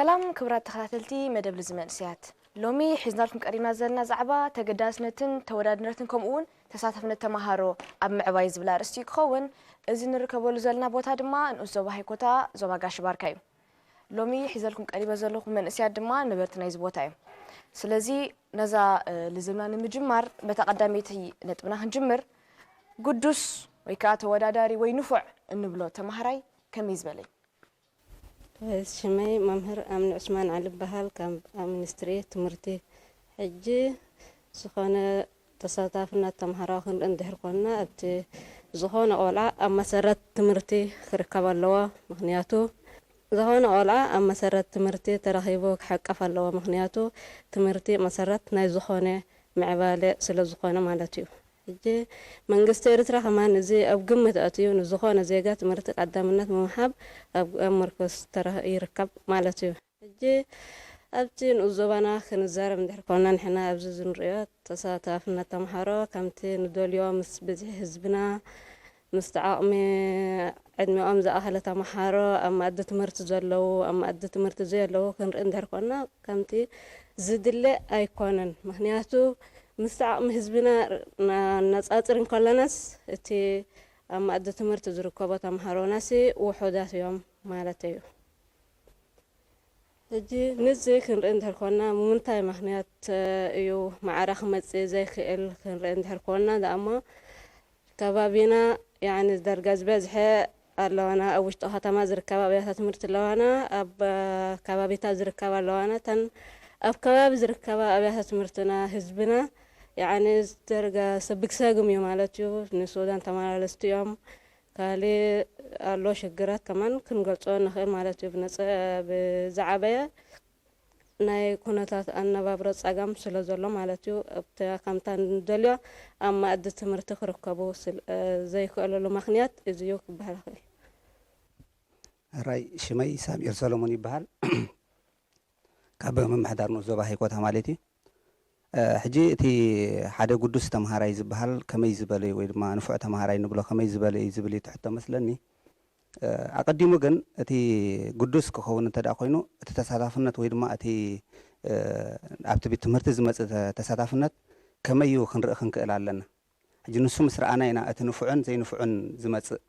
ሰላም ክቡራት ተኸታተልቲ መደብ ልዚ መንእሰያት፣ ሎሚ ሒዝናልኩም ቀሪብና ዘለና ዛዕባ ተገዳስነትን ተወዳድነትን ከምኡ እውን ተሳታፍነት ተምሃሮ ኣብ ምዕባይ ዝብል ኣርእስቲ እዩ ክኸውን። እዚ ንርከበሉ ዘለና ቦታ ድማ ንኡስ ዞባ ሃይኮታ ዞባ ጋሽ ባርካ እዩ። ሎሚ ሒዘልኩም ቀሪበ ዘለኹ መንእሰያት ድማ ነበርቲ ናይዚ ቦታ እዮም። ስለዚ ነዛ ልዝብና ንምጅማር በታ ቀዳመይቲ ነጥብና ክንጅምር። ግዱስ ወይ ከዓ ተወዳዳሪ ወይ ንፉዕ እንብሎ ተምሃራይ ከመይ ዝበለ እዩ? ሽመይ መምህር ኣምኒ ዑስማን ዓሊ ይበሃል፣ ካብ ኣብ ሚኒስትሪ ትምህርቲ። ሕጂ ዝኾነ ተሳታፍነት ተምሃሮ ክንርኢ እንድሕር ኮንና፣ ኣብቲ ዝኾነ ቆልዓ ኣብ መሰረት ትምህርቲ ክርከብ ኣለዎ። ምኽንያቱ ዝኾነ ቆልዓ ኣብ መሰረት ትምህርቲ ተረኺቡ ክሕቀፍ ኣለዎ። ምኽንያቱ ትምህርቲ መሰረት ናይ ዝኾነ ምዕባለ ስለ ዝኾነ ማለት እዩ። ሕጂ መንግስቲ ኤርትራ ከማን እዚ ኣብ ግምት ኣእትዩ ንዝኾነ ዜጋ ትምህርቲ ቀዳምነት ብምሃብ ኣብ ኣብ ምርኮስ ተረ- ይርከብ ማለት እዩ። ሕጂ ኣብቲ ንኡስ ዞባና ክንዛረብ እንድሕር ኮና ንሕና ኣብዚ ዝንሪኦ ተሳታፍነት ተምሃሮ ከምቲ ንደልዮ ምስ ብዝሒ ህዝብና ምስቲ ዓቕሚ ዕድሚኦም ዝኣኸለ ተምሃሮ ኣብ መኣዲ ትምህርቲ ዘለዉ ኣብ መኣዲ ትምህርቲ ዘየለዉ ክንርኢ እንድሕር ኮና ከምቲ ዝድለ ኣይኮነን። ምኽንያቱ ምስቲ ዓቕሚ ህዝብና ነጻጽር እንከለናስ እቲ ኣብ መኣዲ ትምህርቲ ዝርከቦ ተምሃሮናሲ ውሑዳት እዮም ማለት እዩ። ሕጂ ንዚ ክንርኢ እንድሕር ኮና ብምንታይ ምኽንያት እዩ ማዕረ ክመጽእ ዘይክእል ክንርኢ እንድሕር ኮና ደኣሞ ከባቢና ያኒ ደርጋ ዝበዝሐ ኣለዋና ኣብ ውሽጢ ከተማ ዝርከባ ኣብያተ ትምህርቲ ኣለዋና ኣብ ከባቢታት ዝርከባ ኣለዋና እተን ኣብ ከባቢ ዝርከባ ኣብያተ ትምህርትና ህዝብና ያኒ ደርጋ ሰብግ ሰግም እዩ ማለት እዩ ንሱዳን ተመላለስቲ እዮም ካልእ ኣሎ ሽግራት ከማን ክንገልጾ ንኽእል ማለት እዩ ብነጸ ብዝዓበየ ናይ ኩነታት ኣነባብሮ ጸገም ስለ ዘሎ ማለት እዩ። ኣብቲ ከምታ ንደልዮ ኣብ መኣዲ ትምህርቲ ክርከቡ ዘይክእለሉ ምኽንያት እዚ እዩ ክበሃል ይኽእል። ሕራይ ሽመይ ሳሚኤል ሰሎሞን ይበሃል። ካብ ምምሕዳር ንኡስ ዞባ ሃይኮታ ማለት እዩ። ሕጂ እቲ ሓደ ግዱስ ተምሃራይ ዝበሃል ከመይ ዝበለ እዩ ወይ ድማ ንፉዕ ተምሃራይ ንብሎ ከመይ ዝበለ እዩ ዝብል እዩ እቲ ሕቶ መስለኒ። ኣቐዲሙ ግን እቲ ግዱስ ክኸውን እንተ ደኣ ኮይኑ እቲ ተሳታፍነት ወይ ድማ እቲ ኣብቲ ቤት ትምህርቲ ዝመጽእ ተሳታፍነት ከመይ እዩ ክንርኢ ክንክእል ኣለና። ሕጂ ንሱ ምስ ረኣና ኢና እቲ ንፉዕን ዘይንፉዕን ዝመጽእ።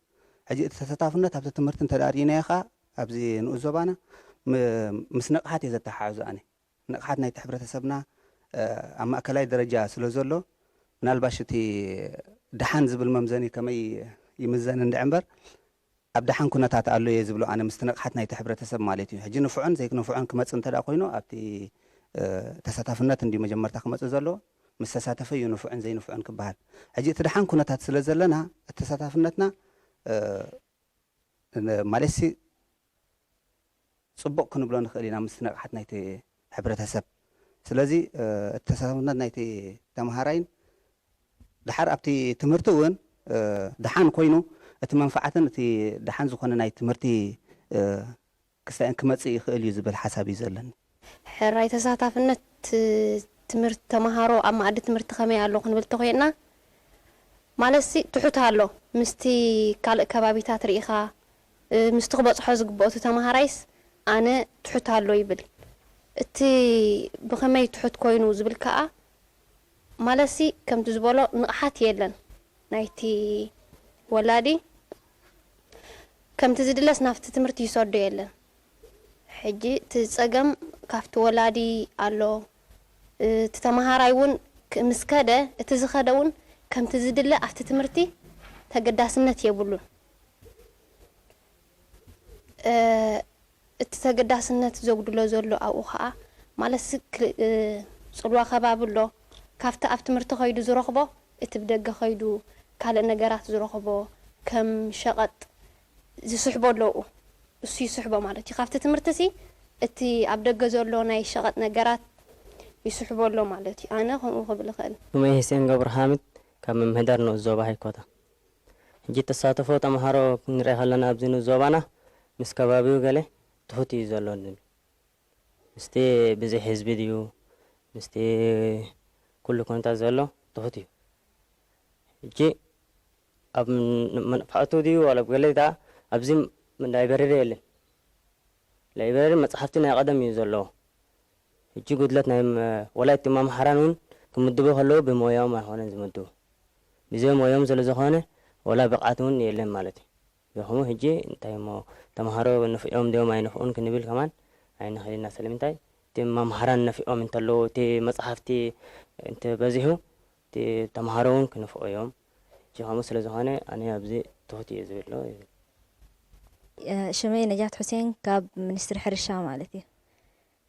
ሕጂ እቲ ተሳታፍነት ኣብቲ ትምህርቲ እንተ ደኣ ርኢናዮ ከኣ ኣብዚ ንኡስ ዞባና ምስ ንቕሓት እየ ዘተሓሕዞ ኣነ። ንቕሓት ናይቲ ሕብረተሰብና ኣብ ማእከላይ ደረጃ ስለ ዘሎ ምናልባሽ እቲ ደሓን ዝብል መምዘኒ ከመይ ይምዘን እንድዒ እምበር ኣብ ደሓን ኩነታት ኣሎ እየ ዝብሎ ኣነ ምስቲ ንቕሓት ናይቲ ሕብረተሰብ ማለት እዩ። ሕጂ ንፉዕን ዘይንፉዕን ክመጽእ እንተ ደኣ ኮይኑ ኣብቲ ተሳታፍነት እንድዩ መጀመርታ ክመጽእ ዘለዎ። ምስ ተሳተፈ እዩ ንፉዕን ዘይንፉዕን ክበሃል። ሕጂ እቲ ደሓን ኩነታት ስለ ዘለና እቲ ተሳታፍነትና ማለትሲ ጽቡቕ ክንብሎ ንኽእል ኢና ምስቲ ንቕሓት ናይቲ ሕብረተሰብ። ስለዚ እቲ ተሳታፍነት ናይቲ ተምሃራይን ደሓር ኣብቲ ትምህርቲ እውን ደሓን ኮይኑ እቲ መንፍዓትን እቲ ደሓን ዝኾነ ናይ ትምህርቲ ክስታይን ክመጽእ ይኽእል እዩ ዝብል ሓሳብ እዩ ዘለኒ። ሕራይ ተሳታፍነት ትምህርቲ ተምሃሮ ኣብ መኣዲ ትምህርቲ ከመይ ኣሎ ክንብል ተኾይንና ማለትሲ ትሑት ኣሎ ምስቲ ካልእ ከባቢታት ርኢኻ ምስቲ ክበፅሖ ዝግብኦ እቲ ተምሃራይስ ኣነ ትሑት ኣሎ ይብል። እቲ ብኸመይ ትሑት ኮይኑ ዝብል ከኣ ማለትሲ ከምቲ ዝበሎ ንቕሓት የለን ናይቲ ወላዲ ከምቲ ዝድለስ ናብቲ ትምህርቲ ይሰዶ የለን። ሕጂ እቲ ጸገም ካብቲ ወላዲ ኣሎ። እቲ ተመሃራይ እውን ምስ ከደ እቲ ዝኸደ እውን ከምቲ ዝድለ ኣብቲ ትምህርቲ ተገዳስነት የብሉን። እቲ ተገዳስነት ዘጉድሎ ዘሎ ኣብኡ ኸዓ ማለት ጽልዋ ከባቢ ኣሎ። ካብቲ ኣብ ትምህርቲ ከይዱ ዝረኽቦ እቲ ብደገ ከይዱ ካልእ ነገራት ዝረኽቦ ከም ሸቐጥ ዝስሕቦ ኣሎ ኣብኡ። እሱ ይስሕቦ ማለት እዩ። ካብቲ ትምህርቲሲ እቲ ኣብ ደገ ዘሎ ናይ ሸቐጥ ነገራት ይስሕቦ ኣሎ ማለት እዩ። ኣነ ከምኡ ክብል እኽእል። ስመይ ሂሴን ገብረሃሚድ ካብ ምምሕዳር ንኡስ ዞባ ሃይኮታ። ሕጂ እተሳተፎ ተምሃሮ ክንሪኦ ከለና ኣብዚ ንኡስ ዞባና ምስ ከባቢኡ ገለ ትሑት እዩ ዘሎ ንብል። ምስቲ ብዝሒ ህዝቢ ድዩ ምስቲ ኩሉ ኩነታት ዘሎ ትሑት እዩ። ሕጂ ኣብ መንፍዓቱ ድዩ ዋላ ኣብ ገለ ደኣ ኣብዚ ላይብረሪ የለን። ላይብረሪ መጽሓፍቲ ናይ ቀደም እዩ ዘለዎ። ሕጂ ጉድለት ናይ መ-፣ ወላ እቲ መምሃራን እውን ክምድቡ ከለዉ ብሞያኦም ኣይኮነን ዝምድቡ። ብዘይ ሞያኦም ስለ ዝኾነ ወላ ብቕዓት እውን የለን ማለት እዩ። ብኸምኡ ሕጂ እንታይ እሞ ተምሃሮ ንፍዕዮም ድዮም ኣይንፍዑን ክንብል ከማን ኣይንኽእል ኢና። ስለምንታይ እቲ መምሃራን ነፊዖም እንተለዉ እቲ መጽሓፍቲ እንተበዚሑ እቲ ተምሃሮ እውን ክንፍዑ እዮም። ሕጂ ከምኡ ስለ ዝኾነ ኣነ ኣብዚ ትሑት እየ ዝብል ኣሎ። ሽመይ ነጃት ሑሴን ካብ ሚኒስትሪ ሕርሻ ማለት እዩ።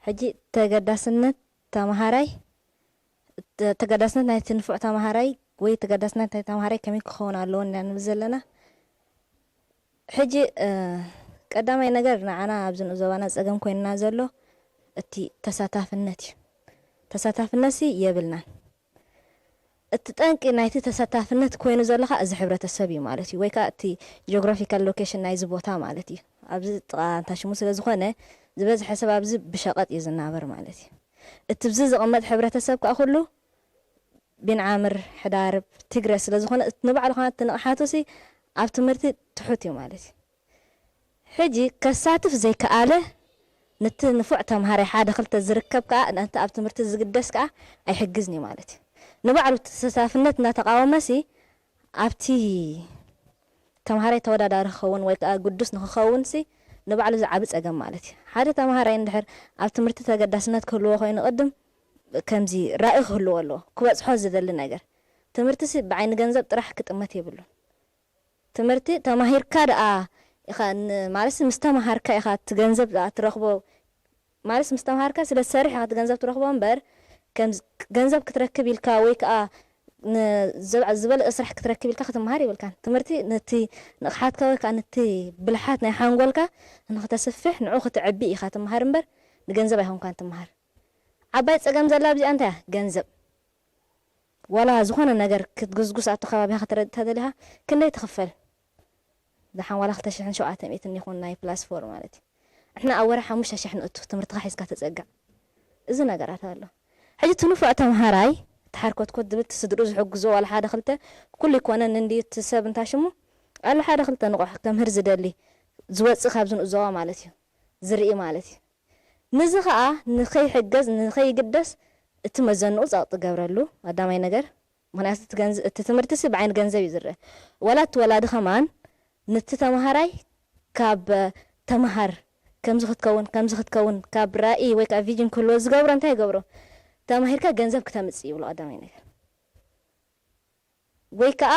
ሕጂ ተገዳስነት ተምሃራይ ተ- ተገዳስነት ናይቲ ንፉዕ ተምሃራይ ወይ ተገዳስነት ናይቲ ተምሃራይ ከመይ ክኸውን ኣለዎ ኢና ንብል ዘለና። ሕጂ እ፣ ቀዳማይ ነገር ንዓና ኣብዚ ንኡስ ዞባና ጸገም ኮይንና ዘሎ እቲ ተሳታፍነት እዩ። ተሳታፍነትሲ የብልናን። እቲ ጠንቂ ናይቲ ተሳታፍነት ኮይኑ ዘሎ ኸኣ እዚ ሕብረተሰብ እዩ ማለት እዩ፣ ወይ ከኣ እቲ ጂኦግራፊካል ሎኬሽን ናይዚ ቦታ ማለት እዩ። ኣብዚ ጥቓ እንታ ሽሙ ስለ ዝኾነ ዝበዝሐ ሰብ ኣብዚ ብሸቐጥ እዩ ዝናበር ማለት እዩ። እቲ ብዚ ዝቕመጥ ሕብረተሰብ ከኣ ኩሉ ቢንዓምር፣ ሕዳርብ፣ ትግረ ስለ ዝኾነ እቲ ንባዕሉ ኸኣ እቲ ንቕሓቱሲ ኣብ ትምህርቲ ትሑት እዩ ማለት እዩ። ሕጂ ከሳትፍ ዘይከኣለ ነቲ ንፉዕ ተምሃራይ ሓደ ክልተ ዝርከብ ከኣ ነቲ ኣብ ትምህርቲ ዝግደስ ከኣ ኣይሕግዝን እዩ ማለት እዩ። ንባዕሉ እቲ ተሳታፍነት እናተቓወመሲ ኣብቲ ተምሃራይ ተወዳዳሪ ክኸውን ወይ ከኣ ግዱስ ንክኸውንሲ ንባዕሉ ዝዓቢ ጸገም ማለት እዩ። ሓደ ተምሃራይ እንድሕር ኣብ ትምህርቲ ተገዳስነት ክህልዎ ኮይኑ ቅድም ከምዚ ራኢ ክህልዎ ኣለዎ፣ ክበጽሖ ዝደሊ ነገር። ትምህርቲሲ ብዓይኒ ገንዘብ ጥራሕ ክጥመት የብሉን። ትምህርቲ ተማሂርካ ደኣ ኢኻ ን- ማለትሲ ምስ ተምሃርካ ኢኻ እቲ ገንዘብ ደኣ ትረኽቦ። ማለትሲ ምስ ተምሃርካ ስለ ትሰርሕ ኢኻ እቲ ገንዘብ ትረኽቦ እምበር ከም ገንዘብ ክትረክብ ኢልካ ወይ ከዓ ን- ዝብ- ዝበለፀ ስራሕ ክትረክብ ኢልካ ክትምሃር ይብልካን። ትምህርቲ ነቲ ንቕሓትካ ወይ ከዓ ነቲ ብልሓት ናይ ሓንጎልካ ንክተስፍሕ ንዑ ክትዕቢ ኢኻ ትምሃር እምበር ንገንዘብ ኣይኮንካን ትምሃር። ዓባይ ፀገም ዘላ ኣብዚኣ እንታይ እያ? ገንዘብ። ዋላ ዝኾነ ነገር ክትጉዝጉዝ ኣብቲ ከባቢኻ ክትረድእ ተደሊኻ ክንደይ ትኽፈል? ደሓን ዋላ ክልተ ሽሕን ሸውዓተ ሚእትን ይኹን ናይ ፕላስ ፎር ማለት እዩ። ንሕና ኣብ ወርሒ ሓሙሽተ ሽሕ ንእቱ ትምህርትኻ ሒዝካ ተፀግዕ። እዚ ነገራት ኣሎ። ሕጂ እቲ ንፉዕ ተምሃራይ እቲ ሓርኮትኮት ዝብል እቲ ስድርኡ ዝሕግዞ ዋላ ሓደ ክልተ ኩሉ ይኮነን እንድዩ እቲ ሰብ እንታ ሽሙ ኣሎ ሓደ ክልተ ንቑሕ ከምህር ዝደሊ ዝወፅእ ካብዚ ንኡስ ዞባ ማለት እዩ ዝርኢ ማለት እዩ። ንዚ ኸኣ ንኸይሕገዝ ንኸይግደስ እቲ መዘንኡ ጸቕጢ ገብረሉ ቀዳማይ ነገር። ምኽንያቱ እቲ ገንዘ- እቲ ትምህርቲሲ ብዓይኒ ገንዘብ እዩ ዝረአ። ዋላ እቲ ወላዲ ኸማን ነቲ ተምሃራይ ካብ ተምሃር ከምዚ ክትከውን ከምዚ ክትከውን ካብ ራኢ ወይ ከዓ ቪዥን ክህልዎ ዝገብሮ እንታይ ይገብሮ? ተማሂርካ ገንዘብ ክተምጽእ ይብሎ ቀዳማይ ነገር። ወይ ከዓ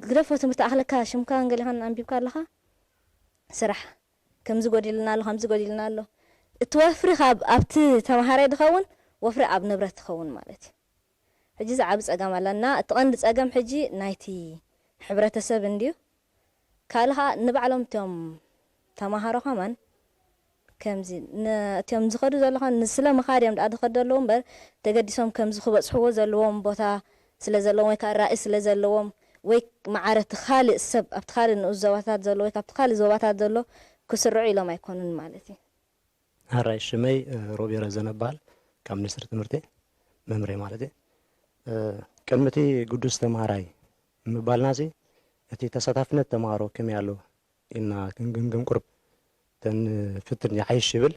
ግደፎ ትምህርቲ ኣኽለካ ሽምካ እንገሊኻን ኣንቢብካ ኣለኻ ስራሕ ከምዚ ጎዲልና ኣሎ ከምዚ ጎዲልና ኣሎ እቲ ወፍሪ ካብ ኣብቲ ተምሃራይ ድኸውን ወፍሪ ኣብ ንብረት ትኸውን ማለት እዩ። ሕጂ እዚ ዓብ ፀገም ኣለና። እቲ ቀንዲ ፀገም ሕጂ ናይቲ ሕብረተሰብ እንድዩ። ካልእ ከዓ ንባዕሎም እቶም ተምሃሮ ከማን ከምዚ ን- እቲኦም ዝኸዱ ዘለኻ ንስለ ምኻድ እዮም ደኣ ዝኸዱ ዘለዉ እምበር ተገዲሶም ከምዚ ክበፅሕዎ ዘለዎም ቦታ ስለ ዘለዎም ወይ ከዓ ራእይ ስለ ዘለዎም ወይ መዓረ እቲ ካልእ ሰብ ኣብቲ ካልእ ንኡስ ዞባታት ዘሎ ወይ ካብቲ ካልእ ዞባታት ዘሎ ክስርዑ ኢሎም ኣይኮኑን ማለት እዩ። ሃራይ ሽመይ ሮቤረ ዘነባል ካብ ሚኒስትሪ ትምህርቲ መምሬ ማለት እዩ። ቅድሚ እቲ ግዱስ ተምሃራይ ምባልና ሲ እቲ ተሳታፍነት ተምሃሮ ከመይ ኣሎ ኢልና ክንግምግም ቁርብ ተንፍትን ይሓይሽ ይብል።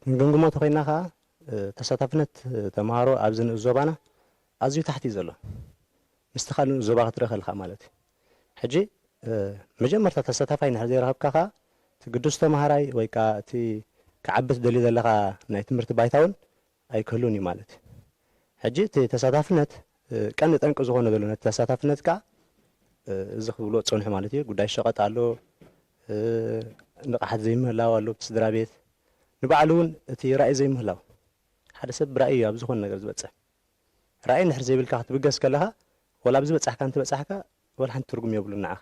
ክንግምግሞ ተኮይና ከዓ ተሳታፍነት ተምሃሮ ኣብዚ ንኡስ ዞባና ኣዝዩ ታሕቲ እዩ ዘሎ ምስቲ ካልእ ንኡስ ዞባ ክትርኢ ከለካ ማለት እዩ። ሕጂ መጀመርታ ተሳታፋይ እንድሕር ዘይረኸብካ ከዓ እቲ ግዱስ ተምሃራይ ወይ ከዓ እቲ ክዓቢ ትደሊ ዘለካ ናይ ትምህርቲ ባይታ እውን ኣይክህሉን እዩ ማለት እዩ። ሕጂ እቲ ተሳታፍነት ቀንዲ ጠንቂ ዝኾነ ዘሎ ነቲ ተሳታፍነት ከዓ እዚ ክብልዎ ዝፀንሑ ማለት እዩ። ጉዳይ ሸቐጥ ኣሎ፣ ንቕሓት ዘይምህላው ኣሎ፣ እቲ ስድራ ቤት ንባዕሉ እውን እቲ ራእይ ዘይምህላው። ሓደ ሰብ ብራእይ እዩ ኣብ ዝኾነ ነገር ዝበፅሕ። ራእይ እንድሕር ዘይብልካ ክትብገስ ከለኻ ወላ ኣብዚ በፃሕካ እንትበፃሕካ ወላ ሓንቲ ትርጉም የብሉን ንዓኻ።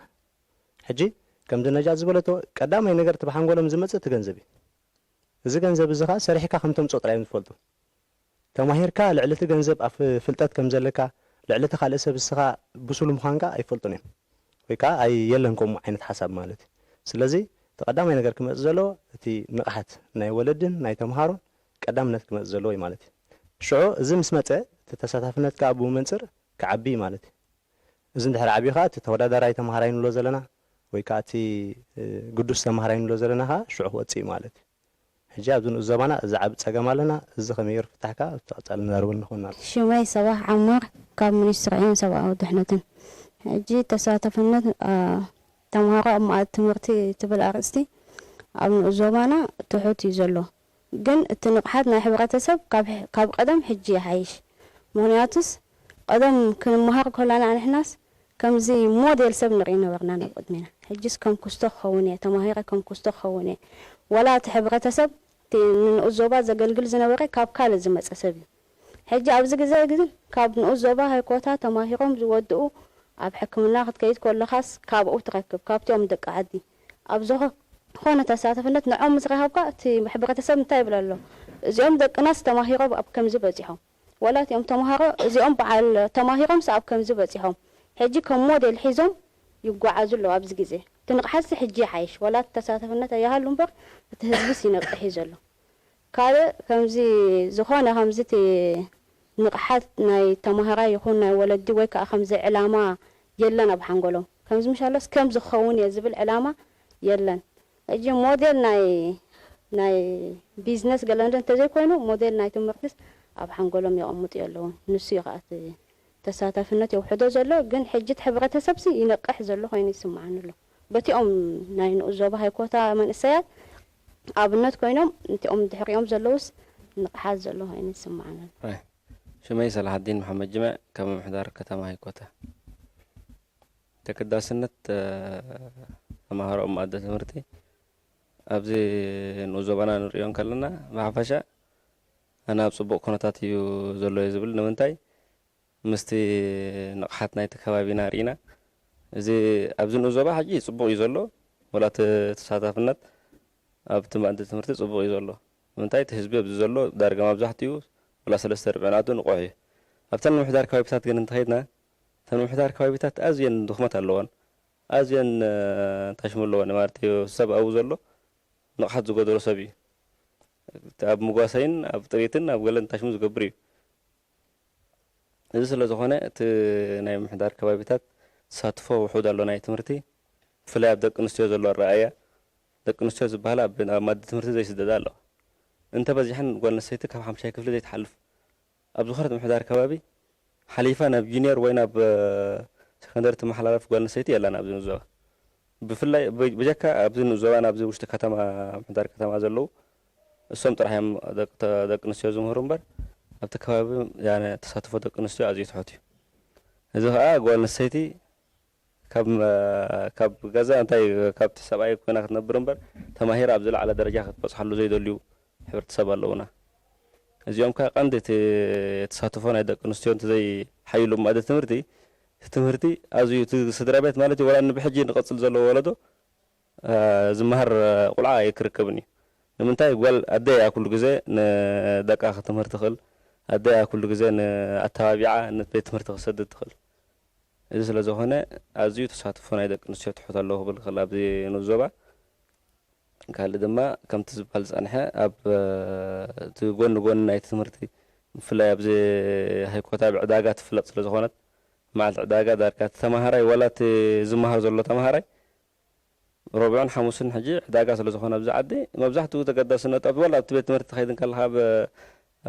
ሕጂ ከምዚ ነጃት ዝበለቶ ቀዳማይ ነገር እቲ ብሓንጎሎም ዝመፅእ እቲ ገንዘብ እዩ። እዚ ገንዘብ እዚ ከዓ ሰሪሕካ ከም ተምፅኦ ጥራይ እዮም ዝፈልጡ። ተማሂርካ ልዕሊ እቲ ገንዘብ ኣብ ፍልጠት ከም ዘለካ ልዕሊ እቲ ካልእ ሰብ እስኻ ብሱል ምዃንካ ኣይፈልጡን እዮም ወይ ከዓ ኣይ የለን ከምኡ ዓይነት ሓሳብ ማለት እዩ። ስለዚ እቲ ቀዳማይ ነገር ክመፅእ ዘለዎ እቲ ንቕሓት ናይ ወለድን ናይ ተምሃሮን ቀዳምነት ክመፅእ ዘለዎ እዩ ማለት እዩ። ሽዑ እዚ ምስ መፀ እቲ ተሳታፍነት ከዓ ብኡ መንፅር ክዓቢ እዩ ማለት እዩ። እዚ እንድሕር ዓብዩ ከዓ እቲ ተወዳዳራይ ተምሃራይ ንብሎ ዘለና ወይ ከዓ እቲ ግዱስ ተምሃራይ ንብሎ ዘለና ከዓ ሽዑ ክወፅእ እዩ ማለት እዩ። ሕጂ ኣብዚ ንኡስ ዞባና እዚ ዓቢ ጸገም ኣለና። እዚ ከመይ ገይሩ ክፍታሕ ከኣ ኣብቲ ቀጻሊ ንዛረበሉ ንኸውን። ሽመይ ሰባሕ ዓማር፣ ካብ ሚኒስትሪ ዕዮን ሰብኣዊ ድሕነትን። ሕጂ ተሳታፍነት ተምሃሮ ኣብ መኣዲ ትምህርቲ ትብል ኣርእስቲ ኣብ ንኡስ ዞባና ትሑት እዩ ዘሎ። ግን እቲ ንቕሓት ናይ ሕብረተሰብ ካብ ቀደም ሕጂ ይሓይሽ። ምኽንያቱስ ቀደም ክንመሃር ከለና ንሕናስ ከምዚ ሞዴል ሰብ ንርኢ ነበርና ናብ ቅድሜና። ሕጅስ ከም ኩስቶ ክኸውን እየ፣ ተማሂረ ከም ኩስቶ ክኸውን እየ። ዋላ እቲ ሕብረተሰብ እቲ ንንኡስ ዞባ ዘገልግል ዝነበረ ካብ ካልእ ዝመጸ ሰብ እዩ። ሕጂ ኣብዚ ግዜ ግን ካብ ንኡስ ዞባ ሃይኮታ ተማሂሮም ዝወድኡ ኣብ ሕክምና ክትከይድ ከለኻስ ካብኡ ትረክብ፣ ካብቲኦም ደቂ ዓዲ። ኣብ ዝኾነ ተሳታፍነት ንዖም ምስ ረኸብካ እቲ ሕብረተሰብ እንታይ ይብል ኣሎ? እዚኦም ደቅናስ ተማሂሮም ኣብ ከምዚ በጺሖም። ዋላ እቲኦም ተምሃሮ እዚኦም በዓል ተማሂሮምስ ኣብ ከምዚ በጺሖም። ሕጂ ከም ሞዴል ሒዞም ይጓዓዙ ኣለዉ ኣብዚ ግዜ። እቲ ንቕሓትሲ ሕጂ ይሓይሽ። ዋላ እቲ ተሳታፍነት ኣይሃሉ እምበር እቲ ህዝብስ ይነቅሕ እዩ ዘሎ። ካልእ ከምዚ ዝኾነ ከምዚ እቲ ንቕሓት ናይ ተማሃራይ ይኹን ናይ ወለዲ ወይ ከዓ ከምዚ ዕላማ የለን ኣብ ሓንጎሎም። ከምዚ ምሻሎስ ከምዚ ክኸውን እየ ዝብል ዕላማ የለን። ሕጂ ሞዴል ናይ ናይ ቢዝነስ ገለ እንደ እንተዘይኮይኑ ሞዴል ናይ ትምህርትስ ኣብ ሓንጎሎም የቐምጡ የለውን። ንሱ እዩ ከዓ እቲ ተሳታፍነት የውሕዶ ዘሎ። ግን ሕጂ እቲ ሕብረተሰብሲ ይነቅሕ ዘሎ ኮይኑ ይስምዓኒ ኣሎ። በቲኦም ናይ ንኡስ ዞባ ሃይኮታ መንእሰያት ኣብነት ኮይኖም እቲኦም ድሕሪኦም ዘለውስ ንቕሓት ዘሎ ኮይኑ ይስምዓኒ ኣሎ። ሽመይ ሰላሓዲን መሓመድ ጅምዕ ካብ ምምሕዳር ከተማ ሃይኮታ። ተገዳስነት ተምሃሮ ኣብ መኣዲ ትምህርቲ ኣብዚ ንኡስ ዞባና ንሪኦ እንከለና ብሓፈሻ ኣነ ኣብ ፅቡቕ ኩነታት እዩ ዘሎ እዩ ዝብል። ንምንታይ? ምስቲ ንቕሓት ናይቲ ከባቢና ርኢና እዚ ኣብዚ ንኡስ ዞባ ሕጂ ፅቡቕ እዩ ዘሎ። ወላ እቲ ተሳታፍነት ኣብቲ መኣዲ ትምህርቲ ፅቡቕ እዩ ዘሎ። ንምንታይ? እቲ ህዝቢ ኣብዚ ዘሎ ዳርጋ መብዛሕትኡ ወላ ሰለስተ ርብዒ ናቱ ንቑሕ እዩ። ኣብተን ምምሕዳር ከባቢታት ግን እንተኸይድና እተን ምምሕዳር ከባቢታት ኣዝየን ድኽመት ኣለወን። ኣዝየን ታሽሙ ኣለወን ማለት እዩ። ሰብ ኣብኡ ዘሎ ንቕሓት ዝጎደሎ ሰብ እዩ። ኣብ ምጓሰይን ኣብ ጥሪትን ኣብ ገለን ታሽሙ ዝገብር እዩ። እዚ ስለ ዝኾነ እቲ ናይ ምምሕዳር ከባቢታት ተሳትፎ ውሑድ ኣሎ ናይ ትምህርቲ። ብፍላይ ኣብ ደቂ ኣንስትዮ ዘሎ ኣረኣእያ፣ ደቂ ኣንስትዮ ዝበሃላ ኣብ ኣብ ማዲ ትምህርቲ ዘይስደዳ ኣለዋ። እንተበዚሐን ጓል ኣንስተይቲ ካብ ሓምሻይ ክፍሊ ዘይትሓልፍ። ኣብ ዝኾነት ምምሕዳር ከባቢ ሓሊፋ ናብ ጁኒየር ወይ ናብ ሰከንደሪ ትመሓላለፍ ጓል ኣንስተይቲ የላን ኣብዚ ንኡስ ዞባ። ብፍላይ ብጀካ ኣብዚ ንኡስ ዞባን ኣብዚ ውሽጢ ከተማ ምምሕዳር ከተማ ዘለዉ እሶም ጥራሕ እዮም ደቂ ኣንስትዮ ዝምህሩ እምበር ኣብቲ ከባቢ ተሳትፎ ደቂ ኣንስትዮ ኣዝዩ ትሑት እዩ። እዚ ከዓ ጓል ኣንስተይቲ ካብ ገዛ እንታይ ካብቲ ሰብኣይ ኮይና ክትነብር እምበር ተማሂራ ኣብ ዝለዓለ ደረጃ ክትበፅሓሉ ዘይደልዩ ሕብረተሰብ ኣለውና። እዚኦም ከዓ ቀንዲ እቲ ተሳትፎ ናይ ደቂ ኣንስትዮ እንተዘይሓይሉ ማእዲ ትምህርቲ እቲ ትምህርቲ ኣዝዩ እቲ ስድራ ቤት ማለት እዩ ወላ ንብሕጂ ንቐፅል ዘለዎ ወለዶ ዝመሃር ቁልዓ ኣይክርከብን እዩ። ንምንታይ ጓል ኣደ እያ ኩሉ ግዜ ንደቃ ክትምህር ትኽእል፣ ኣደ እያ ኩሉ ግዜ ንኣተባቢዓ ንቤት ትምህርቲ ክትሰድድ ትኽእል። እዚ ስለ ዝኾነ ኣዝዩ ተሳትፎ ናይ ደቂ ኣንስትዮ ትሑት ኣለዎ ክብል ክኽእል ኣብዚ ንኡስ ዞባ። ካልእ ድማ ከምቲ ዝበሃል ዝጸንሐ ኣብ እቲ ጎኒ ጎኒ ናይቲ ትምህርቲ ብፍላይ ኣብዚ ሃይኮታ ብዕዳጋ ትፍለጥ ስለ ዝኾነት መዓልቲ ዕዳጋ ዳርጋ እቲ ተማሃራይ ዋላ እቲ ዝመሃር ዘሎ ተማሃራይ ረቡዕን ሓሙስን ሕጂ ዕዳጋ ስለ ዝኾነ ኣብዚ ዓዲ መብዛሕትኡ ተገዳስነቱ ኣብ ዋላ ኣብቲ ቤት ትምህርቲ ትኸይድ እንከለኻ ኣብ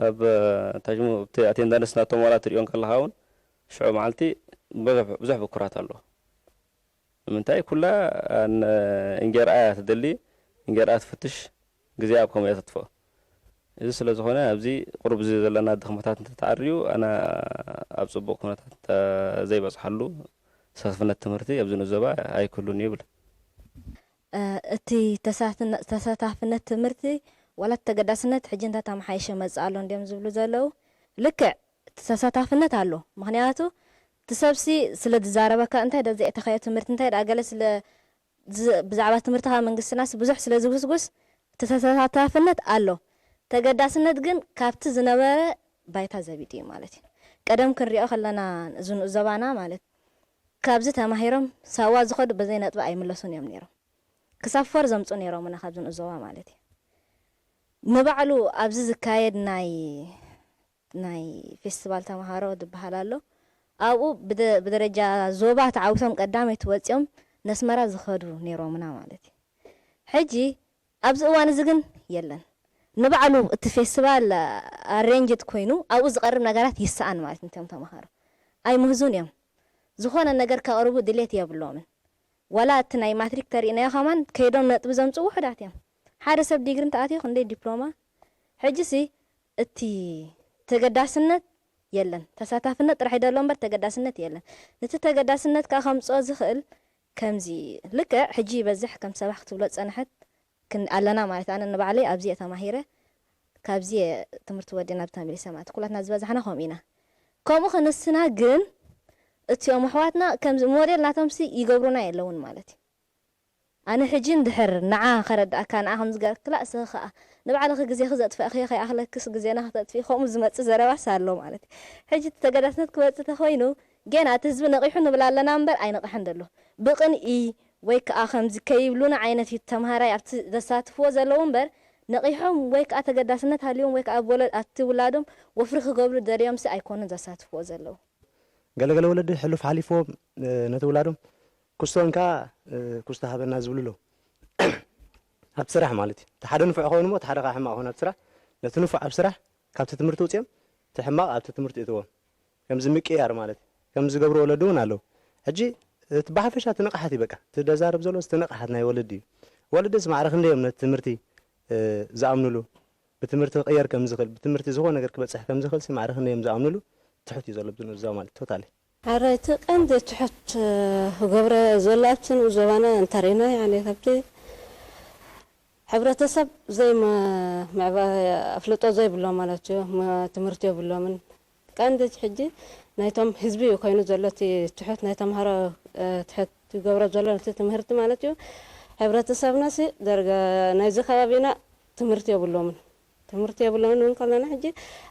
ኣብ ታሽሙ ኣብቲ ኣቴንዳንስ ናቶም ዋላ ትሪኦ እንከለኻ እውን ሽዑ መዓልቲ ብዙሕ ብዙሕ ብኩራት ኣሎ። ንምንታይ ኩላ እንጀራኣ እያ ትደሊ፣ እንጀራኣ ትፍትሽ፣ ግዜኣ ኣብ ከምኡ እያ ተጥፍኦ። እዚ ስለ ዝኾነ ኣብዚ ቁሩብ እዚ ዘለና ድኽመታት እንተተዓርዩ ኣነ ኣብ ፅቡቕ ኩነታት ዘይበፅሓሉ ተሳትፍነት ትምህርቲ ኣብዚ ንኡስ ዞባ ኣይክህሉን እዩ ይብል። እቲ ተሳታፍነት ትምህርቲ ዋላ ተገዳስነት ሕጂ እንተተመሓየሸ መፅእ ኣሎ እንዲዮም ዝብሉ ዘለዉ። ልክዕ እቲ ተሳታፍነት ኣሎ። ምኽንያቱ እቲ ሰብሲ ስለ ዝዛረበካ እንታይ ዶ ዘእተኻዮ ትምህርቲ እንታይ ደኣ ገለ ስለ ብዛዕባ ትምህርቲ ካብ መንግስትናስ ብዙሕ ስለ ዝጉስጉስ እቲ ተሳታፍነት ኣሎ። ተገዳስነት ግን ካብቲ ዝነበረ ባይታ ዘቢጡ እዩ ማለት እዩ። ቀደም ክንሪኦ ከለና እዚ ንኡስ ዞባና ማለት ካብዚ ተማሂሮም ሳዋ ዝኸዱ በዘይ ነጥቢ ኣይምለሱን እዮም ነይሮም። ክሳብ ፎር ዘምፁ ነይሮምና ካብዚ ንኡስ ዞባ ማለት እዩ። ንባዕሉ ኣብዚ ዝካየድ ናይ ናይ ፌስቲቫል ተምሃሮ ዝበሃል ኣሎ። ኣብኡ ብደረጃ ዞባ ተዓዊቶም ቀዳመይቲ ወፂኦም ነስመራ ዝኸዱ ነይሮምና ማለት እዩ። ሕጂ ኣብዚ እዋን እዚ ግን የለን። ንባዕሉ እቲ ፌስቲቫል ኣሬንጅድ ኮይኑ ኣብኡ ዝቐርብ ነገራት ይሰኣን ማለት እዩ። ነቶም ተምሃሮ ኣይምህዙን እዮም። ዝኾነ ነገር ከቕርቡ ድሌት የብሎምን። ዋላ እቲ ናይ ማትሪክ ተሪእናዮ ከማን ከይዶም ነጥቢ ዘምፅኡ ውሑዳት እዮም። ሓደ ሰብ ዲግሪ እንተኣትዮ ክንደይ ዲፕሎማ? ሕጂሲ እቲ ተገዳስነት የለን። ተሳታፍነት ጥራሕ ይደሎ እምበር ተገዳስነት የለን። ነቲ ተገዳስነት ከዓ ከምፅኦ ዝኽእል ከምዚ ልክዕ ሕጂ ይበዝሕ ከም ሰባሕ ክትብሎ ዝፀንሐት ክን ኣለና ማለት ኣነ ንባዕለይ ኣብዚ እየ ተማሂረ ካብዚ እየ ትምህርቲ ወዲና ናብ ተመሊሰ ማለት ኩላትና ዝበዛሕና ከምኡ ኢና። ከምኡ ክንስና ግን እቲኦም ኣሕዋትና ከምዚ ሞዴል ናቶምሲ ይገብሩና የለውን ማለት እዩ። ኣነ ሕጂ እንድሕር ንዓ ከረድኣካ ንዓ ከም ዝገርክላ እስኺ ከዓ ንባዕልኺ ግዜኺ ዘጥፈእኽዮ ከይኣኽለክስ ግዜና ክተጥፍኢ ከምኡ ዝመፅእ ዘረባስ ኣሎ ማለት እዩ። ሕጂ እቲ ተገዳስነት ክመፅእ ተኾይኑ ጌና እቲ ህዝቢ ነቒሑ ንብል ኣለና እምበር ኣይነቕሐን ዘሎ። ብቕንኢ ወይ ከዓ ከምዚ ከይብሉና ዓይነት እዩ ተምሃራይ ኣብቲ ዘሳትፍዎ ዘለዉ እምበር ነቒሖም ወይ ከዓ ተገዳስነት ሃልዮም ወይ ከዓ ኣብ ወለ ኣብቲ ውላዶም ወፍሪ ክገብሩ ደልዮምሲ ኣይኮኑን ዘሳትፍዎ ዘለዉ። ገለገለ ወለዲ ሕሉፍ ሓሊፍዎም ነቲ ውላዶም ክስቶን ከዓ ክስቶ ሃበና ዝብሉ ኣለዉ። ኣብ ስራሕ ማለት እዩ። እቲ ሓደ ንፉዕ ክኸውን እሞ እቲ ሓደ ከዓ ሕማቕ ክኸውን ኣብ ስራሕ። ነቲ ንፉዕ ኣብ ስራሕ ካብቲ ትምህርቲ ውፅኦም እቲ ሕማቕ ኣብቲ ትምህርቲ እትዎም ከምዚ ምቅያር ማለት እዩ። ከምዚ ዝገብሩ ወለዲ እውን ኣለዉ። ሕጂ እቲ ብሓፈሻ እቲ ንቕሓት እዩ በቃ እቲ ደዛረብ ዘሎ እቲ ንቕሓት ናይ ወለዲ እዩ። ወለድስ ማዕረ ክንደይ እዮም ነቲ ትምህርቲ ዝኣምኑሉ? ብትምህርቲ ክቕየር ከም ዝኽእል፣ ብትምህርቲ ዝኾነ ነገር ክበጽሕ ከም ዝኽእል ሲ ማዕረ ክንደይ እዮም ዝኣምኑሉ? ትሑት እዩ ዘሎ ኣብዚ ንዕዘቦ ማለት ቶታሊ። ኣረ እቲ ቀንዲ ትሑት ክገብሮ ዘሎ ኣብቲ ንኡ ዞባና እንተሪእና ያኔ ካብቲ ሕብረተሰብ ዘይ ኣፍልጦ ዘይብሎም ማለት እዩ ትምህርቲ የብሎምን ቀንዲ ሕጂ ናይቶም ህዝቢ እዩ ኮይኑ ዘሎ እቲ ትሑት ናይ ተምሃሮ ትሑት ይገብሮ ዘሎ እቲ ትምህርቲ ማለት እዩ ሕብረተሰብና ሲ ደርጋ ናይዚ ከባቢና ትምህርቲ የብሎምን ትምህርቲ የብሎምን እውን ከለና ሕጂ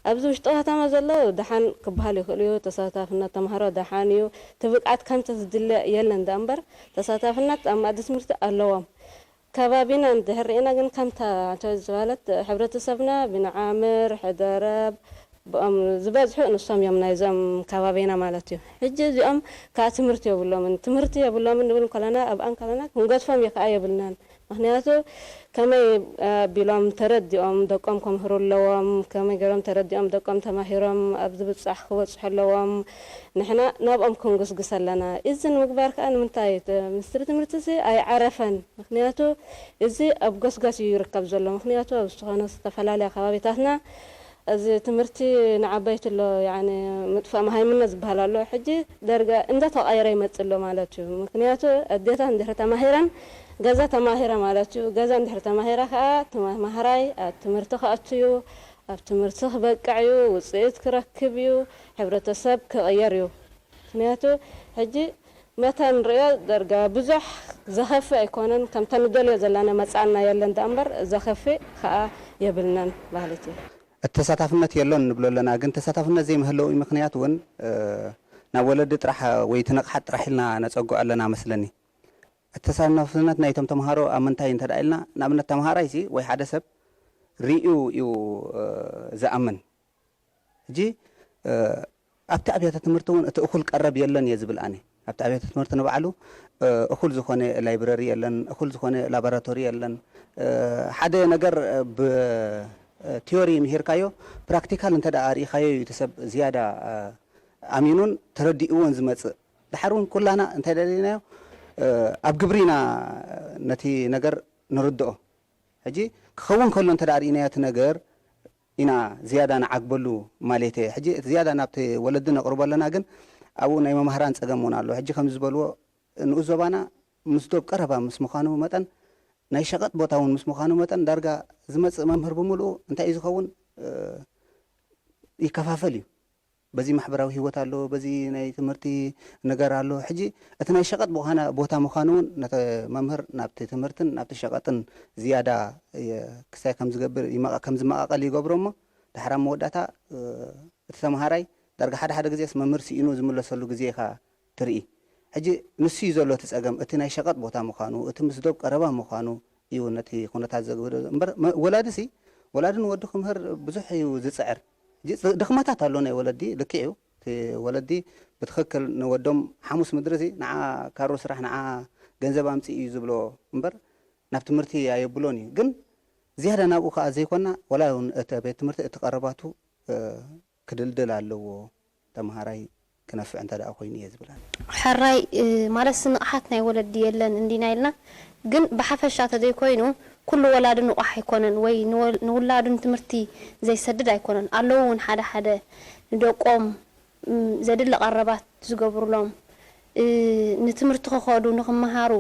ኣብዚ ውሽጢ ከተማ ዘሎ ደሓን ክበሃል ይኽእል እዩ ተሳታፍነት ተምሃሮ ደሓን እዩ እቲ ብቅዓት ከምቲ ዝድለ የለን ዳ እምበር ተሳታፍነት ኣብ ማእዲ ትምህርቲ ኣለዎም ከባቢና እንድሕር ርኢና ግን ከምታ ዝበለት ሕብረተሰብና ብንዓምር፣ ሕደረብ፣ ብኦም ዝበዝሑ ንሶም እዮም ናይዞም ከባቢና ማለት እዩ። ሕጂ እዚኦም ከዓ ትምህርቲ የብሎምን። ትምህርቲ የብሎምን ንብል እንከለና ኣብኣን ከለና ክንገድፎም ከዓ የብልናን። ምክንያቱ ከመይ ኣቢሎም ተረዲኦም ደቆም ከምህሩ ኣለዎም፣ ከመይ ገይሮም ተረዲኦም ደቆም ተማሂሮም ኣብ ዝብፃሕ ክበፅሑ ኣለዎም። ንሕና ናብኦም ክንጉስጉስ ኣለና። እዚ ንምግባር ከዓ ንምንታይ ሚኒስትሪ ትምህርቲ እዚ ኣይዓረፈን። ምክንያቱ እዚ ኣብ ጎስጓስ እዩ ይርከብ ዘሎ። ምክንያቱ ኣብ ዝኾነ ዝተፈላለያ ከባቢታትና እዚ ትምህርቲ ንዓበይቲ ኣሎ ያኒ ምጥፋእ መሃይምነት ዝበሃል ኣሎ። ሕጂ ደርጋ እንዳተቐየረ ይመጽእ ኣሎ ማለት እዩ። ምክንያቱ ኣዴታት እንድሕር ተማሂረን ገዛ ተማሂረ ማለት እዩ። ገዛ እንድሕር ተማሂረ ከዓ ተማሃራይ ኣብ ትምህርቲ ክኣቱ እዩ። ኣብ ትምህርቲ ክበቅዕ እዩ። ውፅኢት ክረክብ እዩ። ሕብረተሰብ ክቕየር እዩ። ምክንያቱ ሕጂ መታ ንርእዮ ደርጋ ብዙሕ ዘኸፍእ ኣይኮነን ከምተ ንደልዮ ዘለና መጻና የለን ደኣ እምበር ዘኸፍእ ከኣ የብልናን ማለት እዩ። ተሳታፍነት የሎን ንብሎ ኣለና ግን ተሳታፍነት ዘይምህለዊ ምኽንያት እውን ናብ ወለዲ ጥራሕ ወይ እቲ ንቕሓት ጥራሕ ኢልና ነጸግዖ ኣለና መስለኒ። ተሳታፍነት ናይቶም ተምሃሮ ኣብ ምንታይ እንተ ኢልና ንኣብነት ተምሃራይ ሲ ወይ ሓደ ሰብ ርእዩ እዩ ዝኣምን ሕጂ ኣብቲ ኣብያተ ትምህርቲ እውን እቲ እኹል ቀረብ የለን እየ ዝብል ኣነ ኣብቲ ኣብያተ ትምህርቲ ንባዕሉ እኹል ዝኾነ ላይብረሪ የለን እኹል ዝኾነ ላቦራቶሪ የለን ሓደ ነገር ብቲዮሪ ምሂርካዮ ፕራክቲካል እንተ ኣርኢኻዮ እዩ እቲ ሰብ ዝያዳ ኣሚኑን ተረዲእዎን ዝመፅእ ድሓር እውን ኩላና እንታይ ደሊናዮ ኣብ ግብሪና ነቲ ነገር ንርድኦ ሕጂ ክኸውን ከሎ እንተ ርኢናዮ እቲ ነገር ኢና ዝያዳ ንዓግበሉ ማለተይ ሕጂ እቲ ዝያዳ ናብቲ ወለዲ ነቕርቦ ኣለና ግን ኣብኡ ናይ መማህራን ፀገም እውን ኣሎ ሕጂ ከም ዝበልዎ ንኡስ ዞባና ምስ ዶብ ቀረባ ምስ ምዃኑ መጠን ናይ ሸቐጥ ቦታ እውን ምስ ምዃኑ መጠን ዳርጋ ዝመፅእ መምህር ብምልኡ እንታይ እዩ ዝኸውን ይከፋፈል እዩ በዚ ማሕበራዊ ህይወት ኣሎ፣ በዚ ናይ ትምህርቲ ነገር ኣሎ። ሕጂ እቲ ናይ ሸቐጥ ብዃና ቦታ ምዃኑ እውን ነቲ መምህር ናብቲ ትምህርትን ናብቲ ሸቐጥን ዝያዳ ክስታይ ከም ዝገብር ከም ዝመቓቐል ይገብሮ እሞ ድሓር ኣብ መወዳእታ እቲ ተምሃራይ ዳርጋ ሓደ ሓደ ግዜስ መምህር ስኢኑ ዝምለሰሉ ግዜ ኢኻ ትርኢ። ሕጂ ንሱ እዩ ዘሎ እቲ ጸገም፣ እቲ ናይ ሸቐጥ ቦታ ምዃኑ፣ እቲ ምስ ዶብ ቀረባ ምዃኑ እዩ ነቲ ኩነታት ዘግህዶ እምበር ወላዲሲ ወላዲ ንወዱ ክምህር ብዙሕ እዩ ዝጽዕር። ድኽመታት ኣሎ ናይ ወለዲ ልክዕ እዩ እቲ ወለዲ ብትኽክል ንወዶም ሓሙስ ምድሪ እዚ ንዓ ካሮ ስራሕ ንዓ ገንዘብ ኣምፅእ እዩ ዝብሎ እምበር ናብ ትምህርቲ ኣየብሎን እዩ ግን ዝያዳ ናብኡ ከኣ ዘይኮና፣ ወላ እውን እቲ ቤት ትምህርቲ እቲ ቀረባቱ፣ እ፣ ክድልድል ኣለዎ፣ ተምሃራይ ክነፍዕ እንተ ደኣ ኮይኑ እየ ዝብል ኣነ። ሕራይ፣ እ፣ ማለትሲ ንቕሓት ናይ ወለዲ የለን እንዲና ኢልና፣ ግን ብሓፈሻ ተዘይኮይኑ ኩሉ ወላዲ ንቑሕ ኣይኮነን ወይ ንወል-፣ ንውላዱ ንትምህርቲ ዘይሰድድ ኣይኮነን። ኣለዉ እውን ሓደ ሓደ ንደቆም፣ ም፣ ዘድሊ ቀረባት ዝገብሩሎም፣ እ፣ ንትምህርቲ ክኸዱ፣ ንኽመሃሩ፣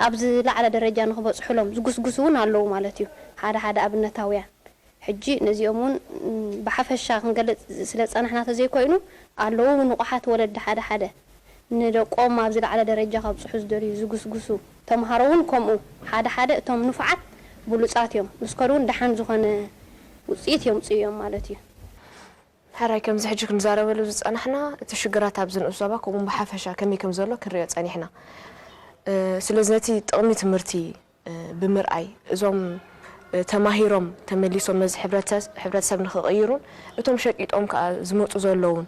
ኣብ ዝለዓለ ደረጃ ንኽበጽሑሎም ዝጉስጉሱ እውን ኣለዉ ማለት እዩ። ሓደ ሓደ ኣብነታውያን። ሕጂ ነዚኦም እውን፣ ም፣ ብሓፈሻ ክንገልጽ ስለ ዝጸናሕና ተዘይኮይኑ፣ ኣለዉ ንቑሓት ወለዲ ሓደ ሓደ ንደቆም ኣብ ዝለዓለ ደረጃ ከብጽሑ ዝደልዩ ዝጉስጉሱ ተምሃሮ እውን ከምኡ። ሓደ ሓደ እቶም ንፉዓት ብሉጻት እዮም። ምስ ከዱ እውን ደሓን ዝኾነ ውጽኢት የምጽኡ እዮም ማለት እዩ። ሕራይ ከምዚ ሕጂ ክንዛረበሉ ዝጸናሕና እቲ ሽግራት ኣብዚ ንኡስ ዞባ ከምኡ እውን ብሓፈሻ ከመይ ከም ዘሎ ክንሪኦ ጸኒሕና። እ፣ ስለዚ ነቲ ጥቕሚ ትምህርቲ እ፣ ብምርኣይ እዞም እ፣ ተማሂሮም ተመሊሶም ነዚ ሕብረተ-፣ ሕብረተሰብ ንኽቕይሩን እቶም ሸቂጦም ከኣ ዝመጹ ዘለዉን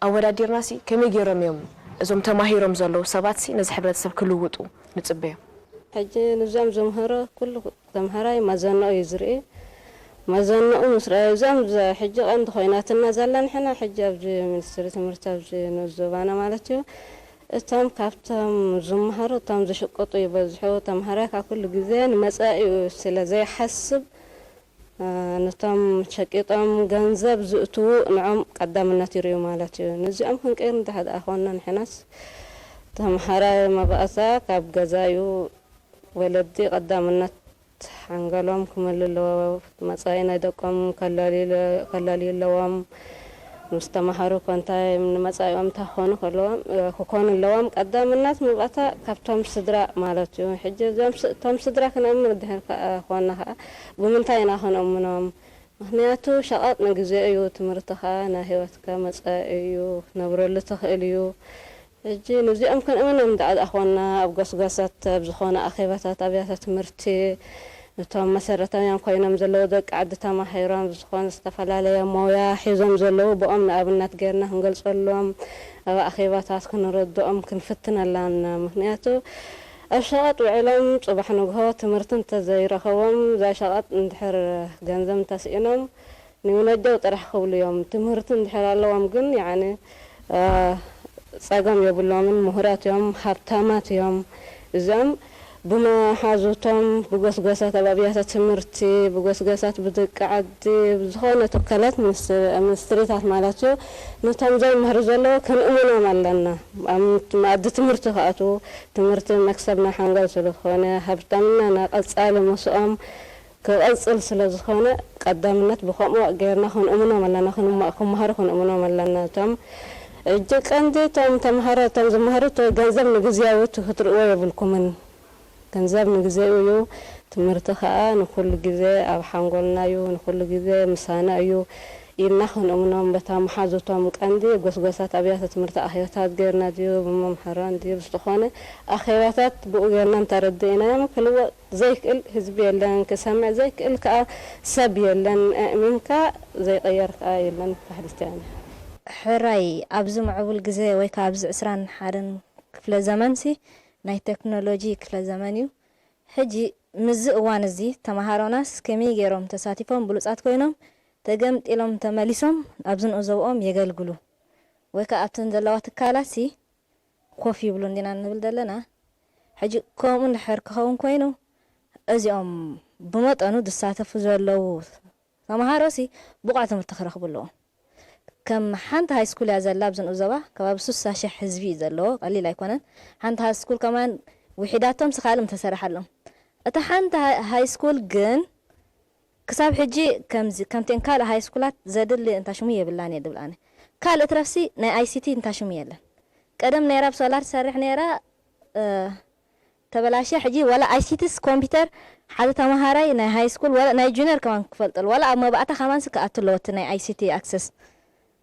ኣወዳዲርናሲ ከመይ ገይሮም እዮም እዞም ተማሂሮም ዘለዉ ሰባትሲ ነዚ ሕብረተሰብ ክልውጡ ንጽበዮም? ሕጂ ንዞም ዝምህሮ ኩሉ ተምሃራይ መዘንኡ እዩ ዝርኢ። መዘንኡ ምስ ረኣየ እዞም ዘ-፣ ሕጂ ቀንዲ ኮይናትና ዘላ ንሕና ሕጂ ኣብዚ ሚኒስትሪ ትምህርቲ ኣብዚ ንኡስ ዞባና ማለት እዩ እቶም ካብቶም ዝመሃሩ እቶም ዝሽቅጡ ይበዝሑ። ተምሃራይ ካብ ኩሉ ግዜ ንመጻኢኡ ስለ ዘይሓስብ፣ እ፣ ነቶም ሸቂጦም ገንዘብ ዝእትዉ ንዖም ቀዳምነት ይርእዩ ማለት እዩ። ነዚኦም ክንቅይር እንድሕር ደኣ ኮንና ንሕናስ ተምሃራይ መባእታ ካብ ገዛዩ ወለዲ ቀዳምነት ሓንገሎም ክመልኡ ኣለዎ። መጻኢ ናይ ደቆም ከላልዩ፣ ከላልዩ ኣለዎም። ምስ ተማሃሩ እኮ እንታይ ንመጻኢኦም እንታይ ክኾኑ ከለዎም፣ እ፣ ክኾኑ ኣለዎም። ቀዳምነት መባእታ ካብቶም ስድራ ማለት እዩ። ሕጂ እዞም ስ-፣ እቶም ስድራ ክነእምን እንድሕር ከኣ ኮንና ከኣ ብምንታይ ኢና ክነእምኖም? ምኽንያቱ ሸቐጥ ንግዜ እዩ፣ ትምህርቲ ከኣ ናይ ህይወትካ መጻኢ እዩ፣ ክትነብረሉ ትኽእል እዩ። ሕጂ ነዚኦም ክንእምኖም ደኣ ኮንና ኣብ ጎስጓሳት ኣብ ዝኾነ ኣኼባታት ኣብያተ ትምህርቲ እቶም መሰረታውያን ኮይኖም ዘለዉ ደቂ ዓዲ ተማሂሮም ዝኾነ ዝተፈላለየ ሞያ ሒዞም ዘለዉ ብኦም ንኣብነት ገይርና ክንገልጸሎም ኣብ ኣኼባታት ክንረድኦም ክንፍትን ኣላና። ምኽንያቱ ኣብ ሸቐጥ ውዒሎም ጽባሕ ንግሆ ትምህርቲ እንተዘይረኸቦም እዛ ሸቐጥ እንድሕር ገንዘብ እንተስኢኖም ንውነጀው ጥራሕ ክብሉ እዮም። ትምህርቲ እንድሕር ኣለዎም ግን ያኒ ጸገም የብሎምን፣ ምሁራት እዮም፣ ሃብታማት እዮም። እዚኦም ብመሓዙቶም ብጎስጓሳት ኣብ ኣብያተ ትምህርቲ ብጎስጓሳት ብደቂ ዓዲ ብዝኾነ ትካላት ሚኒስትሪታት ማለት እዩ ነቶም ዘይምህሩ ዘለዉ ክንእምኖም ኣለና። ኣብ መኣዲ ትምህርቲ ክኣትዉ ትምህርቲ መክሰብና ሓንጎል ስለዝኾነ ሃብታምና ናቐጻሊ ምስኦም ክቐጽል ስለ ዝኾነ ቀዳምነት ብኸምኡ ጌርና ክንእምኖም ኣለና፣ ክንመ- ክመሃሩ ክንእምኖም ኣለና። እቶም እጂ ቀንዲ እቶም ተምሃሮ እቶም ዝመሃሩ እቲ ገንዘብ ንግዝያዊ እቲ ክትርእዎ የብልኩምን። ገንዘብ ንግዜኡ እዩ፣ ትምህርቲ ኸኣ ንኹሉ ግዜ ኣብ ሓንጎልና እዩ፣ ንኹሉ ግዜ ምሳና እዩ ኢልና ክንእምኖም በታ መሓዙቶም ቀንዲ ጎስጎሳት ኣብያተ ትምህርቲ ኣኼባታት ጌርና ድዩ ብመምሃራን ድዩ ብዝኾነ ኣኼባታት ብኡ ጌርና እንተረዲእናዮም ክልወጥ ዘይክእል ህዝቢ የለን፣ ክሰምዕ ዘይክእል ከኣ ሰብ የለን፣ ኣእሚንካ ዘይቅየር ከኣ የለን በሃሊት እየ ኣነ። ሕራይ ኣብዚ ምዕቡል ግዜ ወይ ከኣ ኣብዚ ዕስራን ሓደን ክፍለ ዘመንሲ ናይ ቴክኖሎጂ ክፍለ ዘመን እዩ። ሕጂ ምስዚ እዋን እዚ ተመሃሮናስ ከመይ ገይሮም ተሳቲፎም ብሉጻት ኮይኖም ተገምጢሎም ተመሊሶም ኣብዚ ንኡስ ዞብኦም የገልግሉ ወይ ከኣ ኣብተን ዘለዋ ትካላትሲ ኮፍ ይብሉ እንዲና ንብል ዘለና። ሕጂ ከምኡ እንድሕር ክኸውን ኮይኑ እዚኦም ብመጠኑ ዝሳተፉ ዘለዉ ተምሃሮሲ ብቑዕ ትምህርቲ ክረኽቡ ኣለዎም። ከም ሓንቲ ሃይስኩል እያ ዘላ ኣብዚ ንኡስ ዞባ ከባቢ ስሳ ሽሕ ህዝቢ እዩ ዘለዎ፣ ቀሊል ኣይኮነን። ሓንቲ ሃይስኩል ከማን ውሒዳቶም ስኻልም ተሰረሓሎም። እታ ሓንቲ ሃይስኩል ግን ክሳብ ሕጂ ከምዚ ከምቲን ካልእ ሃይስኩላት ዘድሊ እንታሽሙ የብላን እየ ድብል ኣነ። ካልእ ትረፍሲ ናይ ኣይሲቲ እንታሽሙ የለን። ቀደም ነይራ ብሶላር ትሰርሕ ነይራ ተበላሽያ ሕጂ ዋላ ኣይሲቲስ ኮምፒተር ሓደ ተማሃራይ ናይ ሃይስኩል ዋላ ናይ ጁኒየር ከማን ክፈልጠሉ ዋላ ኣብ መባእታ ከማንስ ክኣቱ ኣለዎ እቲ ናይ ኣይሲቲ ኣክሰስ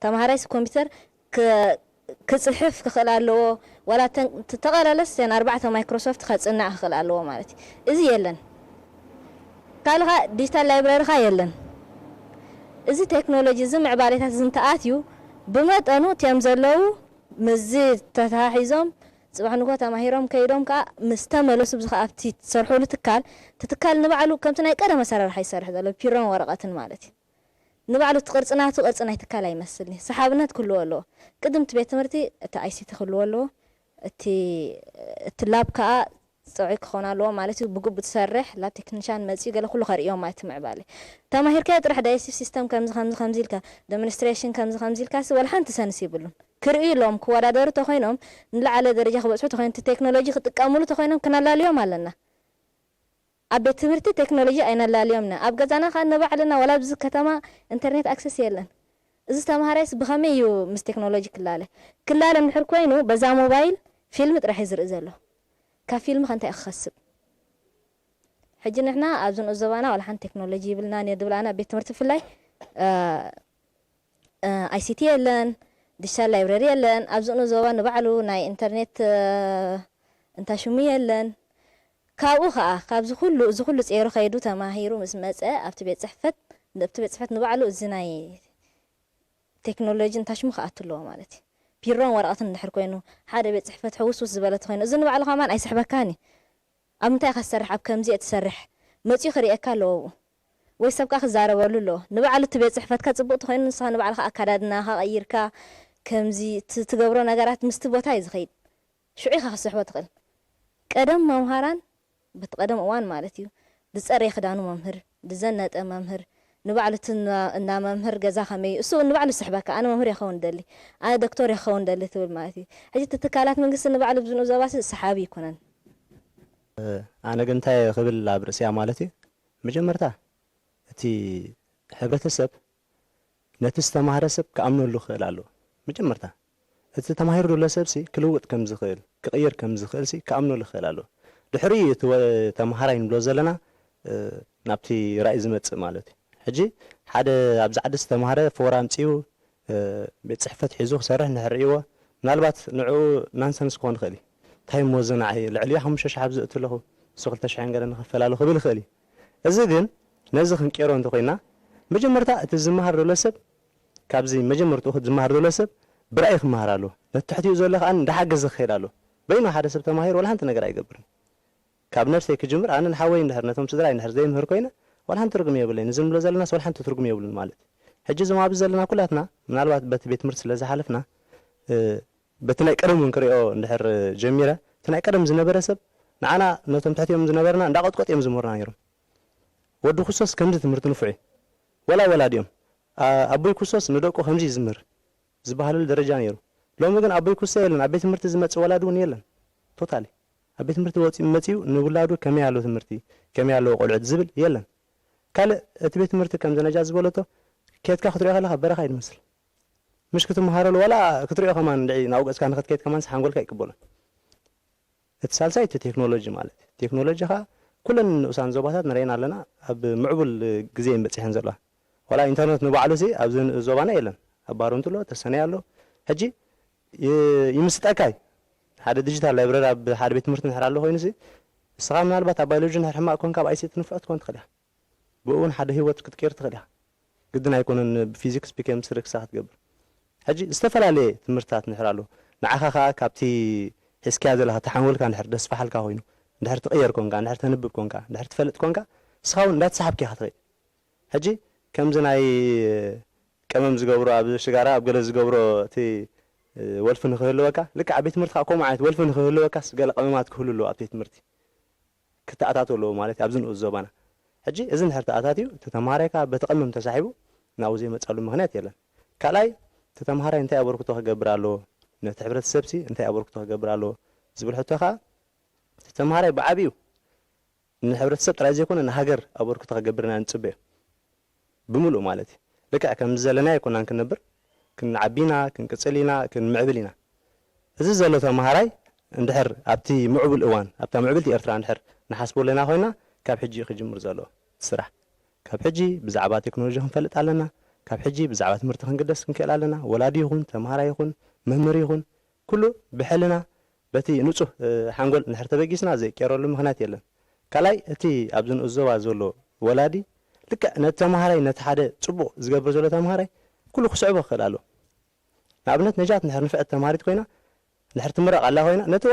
ተማሃራይስ ኮምፒተር ክጽሕፍ ክኽእል ኣለዎ ዋላ ተቐለለስ ን ኣርባዕተ ማይክሮሶፍት ከጽንዕ ክኽእል ኣለዎ ማለት እዩ። እዚ የለን። ካልኻ ዲጂታል ላይብረሪ ኻ የለን። እዚ ቴክኖሎጂ እዚ ምዕባሌታት እዚ እንተኣትዩ ብመጠኑ እቲዮም ዘለዉ ምስዚ ተተሓሒዞም ጽባሕ ንግሆ ተማሂሮም ከይዶም ከኣ ምስ ተመለሱ፣ ብዚ ከኣ ኣብቲ ትሰርሕሉ ትካል፣ እቲ ትካል ንባዕሉ ከምቲ ናይ ቀደም ኣሰራርሓ ይሰርሕ ዘሎ፣ ፒሮን ወረቐትን ማለት እዩ። ንባዕሉ እቲ ቅርጺ ናቱ፣ ቅርጺ ናይ ትካል ኣይመስልን እዩ። ሰሓብነት ክህልዎ ኣለዎ። ቅድም እቲ ቤት ትምህርቲ እቲ ኣይሲቲ ክህልዎ ኣለዎ። እቲ፣ እቲ ላብ ከኣ ጽዑይ ክኸውን ኣለዎ ማለት እዩ። ብግቡእ ትሰርሕ ላብ ቴክኒሻን መጺኡ ገለ ኩሉ ከርእዮም ማለት እዩ ምዕባለ። ተማሂርካዮ ጥራሕ ዳይጀስቲቭ ሲስተም ከምዚ፣ ከምዚ፣ ከምዚ ኢልካ፣ ዴሞንስትሬሽን ከምዚ፣ ከምዚ ኢልካ ሲ ወላ ሓንቲ ሰንስ ይብሉን። ክርእዩ ኣለዎም፣ ክወዳደሩ ተኾይኖም፣ ንላዕለ ደረጃ ክበጽሑ ተኾይኖም፣ እቲ ቴክኖሎጂ ክጥቀምሉ ተኾይኖም ክነላልዮም ኣለና። ኣብ ቤት ትምህርቲ ቴክኖሎጂ ኣይነላልዮምና። ኣብ ገዛና ከኣ ንባዕልና፣ ዋላ ኣብዚ ከተማ ኢንተርኔት ኣክሰስ የለን። እዚ ተማሃራይስ ብኸመይ እዩ ምስ ቴክኖሎጂ ክላለ? ክላለ እንድሕር ኮይኑ፣ በዛ ሞባይል ፊልም ጥራሕ እዩ ዝርኢ ዘሎ። ካብ ፊልም ከ እንታይ እዩ ክኸስብ? ሕጂ ንሕና ኣብዚ ንኡስ ዞባና ዋላ ሓንቲ ቴክኖሎጂ ይብልናን እዩ፣ ድብል ኣነ ኣብ ቤት ትምህርቲ ብፍላይ፣ እ፣ እ፣ ኣይሲቲ የለን፣ ዲጂታል ላይብረሪ የለን። ኣብዚ ንኡስ ዞባ ንባዕሉ ናይ ኢንተርኔት፣ እ፣ እንታ ሽሙ የለን። ካብኡ ኸኣ፣ ካብዚ ኩሉ፣ እዚ ኩሉ ጼሩ ከይዱ ተማሂሩ ምስ መጸ፣ ኣብቲ ቤት ጽሕፈት፣ ኣብቲ ቤት ጽሕፈት ንባዕሉ እዚ ናይ ቴክኖሎጂ እንታ ሽሙ ክኣቱ ኣለዎ ማለት እዩ። ቢሮን ወረቐትን እንድሕር ኮይኑ፣ ሓደ ቤት ጽሕፈት ሕውስውስ ዝበለ ተኾይኑ፣ እዚ ንባዕሉ ከማን ኣይስሕበካን እዩ። ኣብ ምንታይ ኢኻ ትሰርሕ? ኣብ ከምዚ እየ ትሰርሕ። መጺኡ ክርእየካ ኣለዎ ኣብኡ። ወይ ሰብ ከኣ ክዛረበሉ ኣለዎ። ንባዕሉ እቲ ቤት ጽሕፈትካ ጽቡቕ ተኾይኑ፣ ንስኻ ንባዕልኻ ኣካዳድናኻ ቀይርካ፣ ከምዚ እቲ ትገብሮ ነገራት ምስቲ ቦታ እዩ ዝኸይድ። ሽዑ ኢኻ ክትስሕቦ ትኽእል። ቀደም መምሃራን፣ በቲ ቀደም እዋን ማለት እዩ፣ ዝጸረየ ክዳኑ መምህር፣ ዝዘነጠ መምህር፣ ንባዕሉ እቲ እና-፣ እንዳ መምህር ገዛ ከመይ እዩ፣ እሱ ንባዕሉ ዝስሕበካ፣ ኣነ መምህር እየ ክኸውን ደሊ፣ ኣነ ዶክተር እየ ክኸውን ደሊ ትብል ማለት እዩ። ሕጂ እቲ ትካላት መንግስቲ ንባዕሉ ብዝንኡ ዘባሲ ሰሓቢ ኣይኮነን። ኣነ ግን እንታይ ክብል ኣብ ርእስያ ማለት እዩ፣ መጀመርታ እቲ ሕብረተሰብ ነቲ ዝተማህረ ሰብ ክኣምነሉ ክኽእል ኣለዎ። መጀመርታ እቲ ተማሂሩ ዘሎ ሰብሲ ክልውጥ ከም ዝኽእል፣ ክቕየር ከም ዝኽእልሲ ክኣምነሉ ክኽእል ኣለዎ። ድሕሪኡ እቲ ወ-፣ ተማሃራይ ንብሎ ዘለና፣ እ፣ ናብቲ ራእይ ዝመጽእ ማለት እዩ። ሕጂ ሓደ ኣብዚ ዓዲ ዝተማህረ ፎራ ኣምጺኡ፣ እ፣ ቤት ጽሕፈት ሒዙ ክሰርሕ እንድሕር ርእይዎ፣ ምናልባት ንዕኡ ናንሰንስ ክኾን ይኽእል እዩ። እንታይ እሞ እዚ ንዓይ ልዕሊኡ ሓሙሽተ ሽሕ ኣብ ዘእቱ ኣለኹ፣ ንሱ ክልተ ሽሕን ገለን ይኽፈል ኣሎ ክብል ይኽእል እዩ። እዚ ግን ነዚ ክንቀይሮ እንተኾይንና፣ መጀመርታ እቲ ዝመሃር ዘሎ ሰብ፣ ካብዚ መጀመርትኡ ዝመሃር ዘሎ ሰብ ብራእይ ክመሃር ኣለዎ። ነቲ ትሕቲኡ ዘሎ ከኣ እንዳሓገዘ ክኸይድ ኣለዎ። በይኑ ሓደ ሰብ ተማሂሩ ዋላ ሓንቲ ነገር ኣይገብርን። ካብ ነብሰይ ክጅምር፣ ኣነ ንሓወይ እንድሕር ነቶም ስድራይ እንድሕር ዘይምህር ኮይነ፣ ዋላ ሓንቲ ትርጉም የብለይን። እዚ ንብሎ ዘለናስ ዋላ ሓንቲ ትርጉም የብሉን ማለት እዩ። ሕጂ እዞም ኣብዚ ዘለና ኩላትና፣ ምናልባት በቲ ቤት ትምህርቲ ስለ ዝሓለፍና፣ እ፣ በቲ ናይ ቀደም እውን ክሪኦ እንድሕር ጀሚረ፣ እቲ ናይ ቀደም ዝነበረ ሰብ ንዓና ነቶም ትሕቲኦም ዝነበርና እንዳቐጥቀጡ እዮም ዝምህሩና ነይሮም። ወዲ ኩሶስ ከምዚ ትምህርቲ ንፉዕ እዩ። ወላ ወላዲኦም፣ ኣ-፣ ኣቦይ ኩሶስ ንደቁ ከምዚ ይዝምር ዝበሃለሉ ደረጃ ነይሩ። ሎሚ ግን ኣቦይ ኩሶ የለን፣ ኣብ ቤት ትምህርቲ ዝመጽእ ወላዲ እውን የለን። ቶታሊ። ኣብ ቤት ትምህርቲ ወጺኡ መጺኡ ንውላዱ ከመይ ኣሎ ትምህርቲ፣ ከመይ ኣለዎ ቆልዑት ዝብል የለን። ካልእ እቲ ቤት ትምህርቲ ከም ዘነጃ ዝበለቶ፣ ኬድካ ክትሪኦ ከለኻ በረኻ እዩ ዝመስል። ምሽ ክትመሃረሉ ዋላ ክትሪኦ ከማን እንድዒ ናብኡ ገጽካ ንኽትከይድ ከማን ሓንጎልካ ኣይቅበሎን። እቲ ሳልሳይ እቲ ቴክኖሎጂ ማለት እዩ። ቴክኖሎጂ ኸኣ ኩለን ንኡሳን ዞባታት ንርእየን ኣለና፣ ኣብ ምዕቡል ግዜ እየን በጺሐን ዘለዋ። ዋላ ኢንተርነት ንባዕሉ ሲ ኣብዚ ን-፣ ዞባና የለን። ኣብ ባሮንቱ ኣሎ፣ ተሰነይ ኣሎ። ሕጂ ይ-፣ ይምስጠካ እዩ። ሓደ ዲጂታል ላይብረሪ ኣብ ሓደ ቤት ትምህርቲ እንድሕር ኣሎ ኮይኑ ሲ፣ ንስኻ ምናልባት ኣብ ባዮሎጂ እንድሕር ሕማቕ ኮንካ፣ ኣብ ኣይሲቲ ንፉዕ ክትኮን ትኽእል ኢኻ። ብኡ እውን ሓደ ህይወት ክትቀይር ትኽእል ኢኻ። ግድን ኣይኮነን ብፊዚክስ፣ ብኬሚስትሪ ክሳዕ ክትገብር። ሕጂ ዝተፈላለየ ትምህርትታት እንድሕር ኣሎ፣ ንዓኻ ኸኣ ካብቲ ሒዝካዮ ዘለኻ፣ እቲ ሓንጎልካ እንድሕር ደስፋሓልካ ኮይኑ፣ እንድሕር ትቕየር ኮንካ፣ እንድሕር ተንብብ ኮንካ፣ እንድሕር ትፈልጥ ኮንካ፣ ንስኻ እውን እንዳተሳሓብካ ኢኻ ትኸይድ። ሕጂ ከምዚ ናይ ቀመም ዝገብሮ፣ ኣብ ሽጋራ፣ ኣብ ገለ ዝገብሮ እቲ ወልፊ ንኽህልወካ፣ ልክዕ ኣብ ቤት ትምህርቲ ኸኣ ከምኡ ዓይነት ወልፊ ንኽህልወካስ ገለ ቀመማት ክህሉ ኣለዎ ኣብቲ ቤት ትምህርቲ። ክተኣታቶ ኣለዎ ማለት እዩ፣ ኣብዚ ንኡስ ዞባና። ሕጂ እዚ እንድሕር ተኣታትዩ፣ እቲ ተምሃራይ ከኣ በቲ ቀመም ተሳሒቡ ናብኡ ዘይመጻሉ ምኽንያት የለን። ካልኣይ፣ እቲ ተምሃራይ እንታይ ኣበርክቶ ክገብር ኣለዎ፣ ነቲ ሕብረተሰብሲ እንታይ ኣበርክቶ ክገብር ኣለዎ ዝብል ሕቶ ከኣ፣ እቲ ተምሃራይ ብዓቢኡ ንሕብረተሰብ ጥራይ ዘይኮነ ንሃገር ኣበርክቶ ክገብር ኢና ንጽበዮ። ብምሉእ ማለት እዩ። ልክዕ ከምዚ ዘለናዮ ኣይኮናን ክንነብር፣ ክንዓቢ ኢና፣ ክንቅጽል ኢና፣ ክንምዕብል ኢና። እዚ ዘሎ ተምሃራይ እንድሕር ኣብቲ ምዕቡል እዋን፣ ኣብታ ምዕብልቲ ኤርትራ እንድሕር ንሓስቦ ኣለና ኮይና፣ ካብ ሕጂ እዩ ክጅምር ዘለዎ እቲ ስራሕ። ካብ ሕጂ ብዛዕባ ቴክኖሎጂ ክንፈልጥ ኣለና። ካብ ሕጂ ብዛዕባ ትምህርቲ ክንግደስ ክንክእል ኣለና። ወላዲ ይኹን፣ ተምሃራይ ይኹን፣ መምህር ይኹን፣ ኩሉ ብሕልና በቲ ንጹህ፣ እ፣ ሓንጎል እንድሕር ተበጊስና ዘይቀየረሉ ምኽንያት የለን። ካልኣይ፣ እቲ ኣብዚ ንኡስ ዞባ ዘሎ ወላዲ ልክዕ ነቲ ተምሃራይ፣ ነቲ ሓደ ጽቡቕ ዝገብር ዘሎ ተምሃራይ ኩሉ ክስዕቦ ክኽእል ኣለዎ። ንኣብነት ነጃት እንድሕር ንፍዕቲ ተምሃሪት ኮይና፣ ድሕር ትምረቕ ኣላ ኮይና ነቲ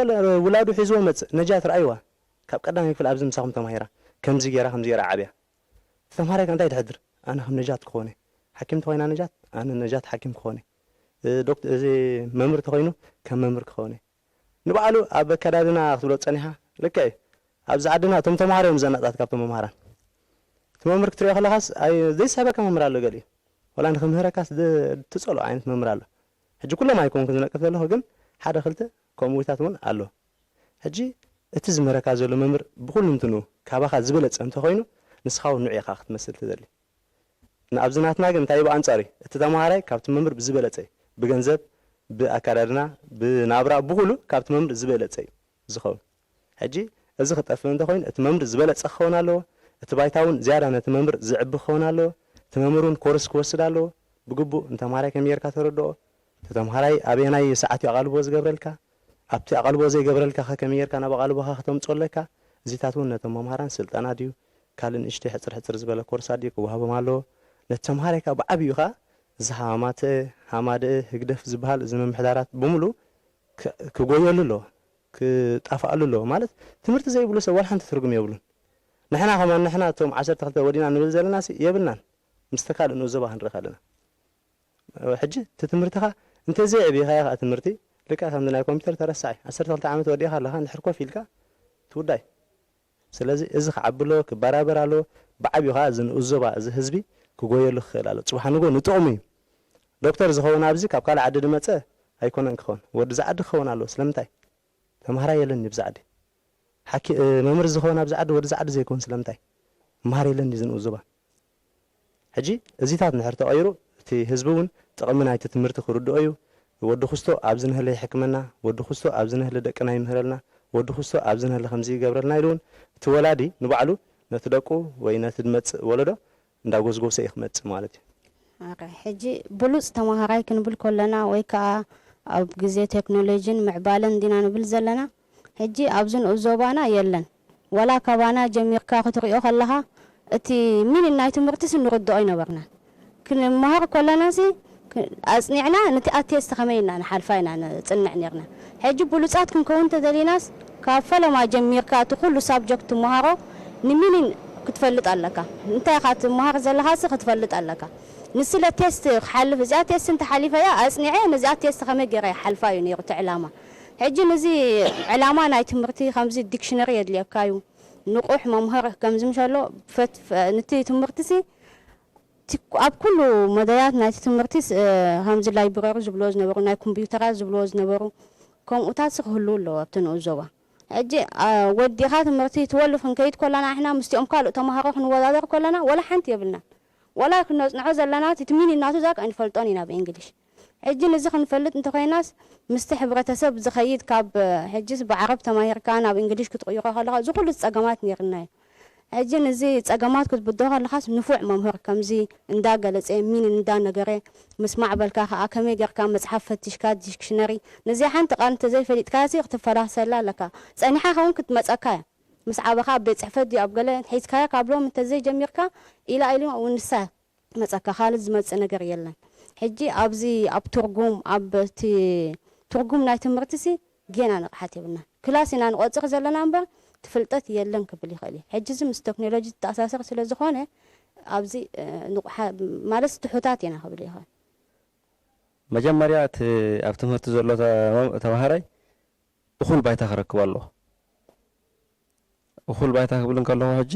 ውላዱ ሒዝዎ መፅእ ነጃት ረኣይዋ። ካብ ቀዳማይ ክፍል ኣብዚ ምሳኹም ተማሂራ ከምዚ ገይራ ከምዚ ገይራ ዓብያ። ተምሃራይ ከ እንታይ ድሕድር? ኣነ ከም ነጃት ክኾነ፣ ሓኪም ተኾይና ነጃት፣ ኣነ ነጃት ሓኪም ክኾነ፣ ዶክተር እዚ መምህር ተኾይኑ ከም መምህር ክኾነ። ንባዕሉ ኣብ ኣከዳድና ክትብሎ ጸኒሓ። ልክዕ እዩ። ኣብዚ ዓድና እቶም ተምሃሮ እዮም ዘናጣት ካብቶም መምሃራን። እቲ መምህር ክትሪኦ ከለኻስ ኣይ ዘይስሕበካ መምህር ኣሎ ገሊኡ። ወላ ንክምህረካስ ድ- ትጸልኦ ዓይነት መምህር ኣሎ። ሕጂ ኩሎም ኣይኮንኩ ዝነቅፍ ዘለኹ ግን ሓደ ክልተ ከምኡታት እውን ኣሎ። ሕጂ እቲ ዝምህረካ ዘሎ መምህር ብኩሉ እንትኑ ካባኻ ዝበለጸ እንተኾይኑ ንስኻ እውን ንዑ ኢኻ ክትመስል ትደሊ። ንኣብዚ ናትና ግን እንታይ ብኣንጻሩ እቲ ተምሃራይ ካብቲ መምህር ብዝበለጸ እዩ። ብገንዘብ፣ ብኣካዳድና፣ ብናብራ ብኩሉ ካብቲ መምህር ዝበለጸ እዩ ዝኸውን። ሕጂ እዚ ክጠፍእ እንተኾይኑ እቲ መምህር ዝበለጸ ክኸውን ኣለዎ። እቲ ባይታ እውን ዝያዳ ነቲ መምህር ዝዕቢ ክኸውን ኣለዎ። እቲ መምህር እውን ኮርስ ክወስድ ኣለዎ። ብግቡእ ንተምሃራይ ከመይ ጌርካ ተረድኦ፣ እቲ ተምሃራይ ኣበየናይ ሰዓት እዩ ኣቓልቦ ዝገብረልካ፣ ኣብቲ ኣቓልቦ ዘይገብረልካ ከ ከመይ ጌርካ ናብ ኣቓልቦኻ ክተምፅኦ ኣለካ። እዚታት እውን ነቶም መምሃራን ስልጠና ድዩ ካልእ ንእሽተይ ሕፅር ሕፅር ዝበለ ኮርሳ ድዩ ክወሃቦም ኣለዎ። ነቲ ተምሃራይ ከዓ ብዓብዩ ከዓ እዚ ሃማተ ሃማደአ ህግደፍ ዝበሃል እዚ ምምሕዳራት ብምሉ ክጎየሉ ኣለዎ፣ ክጣፍኣሉ ኣለዎ። ማለት ትምህርቲ ዘይብሉ ሰብ ዋላ ሓንቲ ትርጉም የብሉን። ንሕና ከማን ንሕና እቶም ዓሰርተ ክልተ ወዲና ንብል ዘለና ሲ የብልናን። ምስቲ ካልእ ንኡስ ዞባ ክንርኢ ከለና ሕጂ እቲ ትምህርትኻ እንተዘይዕብኻዮ ከዓ ትምህርቲ ልክዕ ከምዚ ናይ ኮምፒተር ተረሳዒ ዓሰርተ ክልተ ዓመት ወዲእኻ ኣለኻ እንድሕር ኮፍ ኢልካ ትውዳይ። ስለዚ እዚ ክዓቢ ኣለዎ፣ ክበራበር ኣለዎ። ብዓብዩ ከዓ እዚ ንኡስ ዞባ እዚ ህዝቢ ክጎየሉ ክኽእል ኣለዎ። ፅባሕ ንጎ ንጥቕሙ እዩ። ዶክተር ዝኸውን ኣብዚ ካብ ካልእ ዓዲ ዝመፀ ኣይኮነን ክኸውን፣ ወዲ እዚ ዓዲ ክኸውን ኣለዎ። ስለምንታይ? ተምሃራይ የለን ኣብዚ ዓዲ። ሓኪ መምህር ዝኸውን ኣብዚ ዓዲ ወዲ እዚ ዓዲ ዘይኮን ስለምንታይ? መሃር የለን እዚ ንኡስ ዞባ። ሕጂ እዚታት እንድሕር ተቐይሩ እቲ ህዝቢ እውን ጥቕሚ ናይቲ ትምህርቲ ክርድኦ እዩ። ወዲ ክስቶ ኣብዚ ንህለ ይሕክመና፣ ወዲ ክስቶ ኣብዚ ንህለ ደቅና ይምህረልና፣ ወዲ ክስቶ ኣብዚ ንህለ ከምዚ ይገብረልና ኢሉ እውን እቲ ወላዲ ንባዕሉ ነቲ ደቁ ወይ ነቲ ዝመፅእ ወለዶ እንዳጎስጎሰ እዩ ክመፅእ ማለት እዩ። ኣረ፣ ሕጂ ብሉፅ ተምሃራይ ክንብል ከለና ወይ ከዓ ኣብ ግዜ ቴክኖሎጂን ምዕባለን እንዲና ንብል ዘለና፣ ሕጂ ኣብዚ ንኡስ ዞባና የለን። ወላ ካባና ጀሚርካ ክትሪኦ ከለኻ እቲ ሚኒን ናይ ትምህርትስ ንርድኦ ኣይነበርናን። ክንመሃር ከለናሲ ክ- ኣጽኒዕና ነቲ ኣቴስት ከመይ ኢና ንሓልፋ ኢና ንጽንዕ ኔርና። ሕጂ ብሉጻት ክንከውን እንተደሊናስ ካብ ፈለማ ጀሚርካ እቲ ኩሉ ሳብጀክት ትመሃሮ ንሚኒን ክትፈልጥ ኣለካ። እንታይ ኢኻ ትመሃር ዘለኻሲ ክትፈልጥ ኣለካ። ንስለ ቴስት ክሓልፍ እዚኣ ቴስት እንተሓሊፈያ ኣጽኒዐ ነዚኣ ቴስት ከመይ ገይረ ይሓልፋ እዩ ነይሩ እቲ ዕላማ። ሕጂ ነዚ ዕላማ ናይ ትምህርቲ ከምዚ ዲክሽነሪ የድልየካ እዩ። ንቑሕ መምህር ከምዚ ምሸሎ ፈት- ፈ- ንቲ ትምህርትሲ ቲ- ኣብ ኩሉ መዳያት ናይቲ ትምህርቲስ እ፣ ከምዚ ላይብረሪ ዝብልዎ ዝነበሩ ናይ ኮምፒውተራት ዝብልዎ ዝነበሩ ከምኡታት ክህልው ኣለዎ ኣብቲ ንኡስ ዞባ። ሕጂ ኣ፣ ወዲኻ ትምህርቲ ትወልፍ ክንከይድ ከለና ንሕና ምስቲኦም ካልእ ተምሃሮ ክንወዳደር ከለና ወላ ሓንቲ የብልናን። ወላ ክነጽንዖ ዘለና እቲ ሚኒን ናቱ ዛክ ኣይንፈልጦን ኢና ብእንግሊሽ። ሕጂ ነዚ ክንፈልጥ እንተኾይናስ ምስቲ ሕብረተሰብ ዝኸይድ ካብ ሕጂስ ብዓረብ ተማሂርካ ናብ እንግሊሽ ክትቕይሮ ከለኻ እዚ ኩሉ ጸገማት ነይርና እዩ። ሕጂ ነዚ ጸገማት ክትብድሆ ከለኻስ ንፉዕ መምህር ከምዚ እንዳገለጸ ሚን እንዳነገረ ምስ ማዕበልካ ከኣ ከመይ ጌርካ መጽሓፍ ፈቲሽካ ዲክሽነሪ ነዚኣ ሓንቲ ቃል እንተዘይፈሊጥካያሲ ክትፈላሰላ ኣለካ። ጸኒሓ ከውን ክትመጸካ እያ። ምስ ዓበኻ ኣብ ቤት ጽሕፈት ድዩ ኣብ ገለ ሒዝካያ ካብ ሎም እንተዘይጀሚርካ ኢላ ኢሉ እውን ንሳ መጸካ ካልእ ዝመጽእ ነገር የለን። ሕጂ ኣብዚ ኣብ ትርጉም ኣብ እቲ ትርጉም ናይ ትምህርትሲ ጌና ንቕሓት የብልናን። ክላስ ኢና ንቆጽር ዘለና እምበር እቲ ፍልጠት የለን ክብል ይኽእል እዩ። ሕጂ እዚ ምስ ቴክኖሎጂ ዝተኣሳሰር ስለ ዝኾነ ኣብዚ እ፣ ንቑሓ ማለት ትሑታት ኢና ክብል ይኽእል። መጀመርያ እቲ ኣብ ትምህርቲ ዘሎ ተ- ተምሃራይ እኹል ባይታ ክረክብ ኣለዎ። እኹል ባይታ ክብል እንከለኹ ሕጂ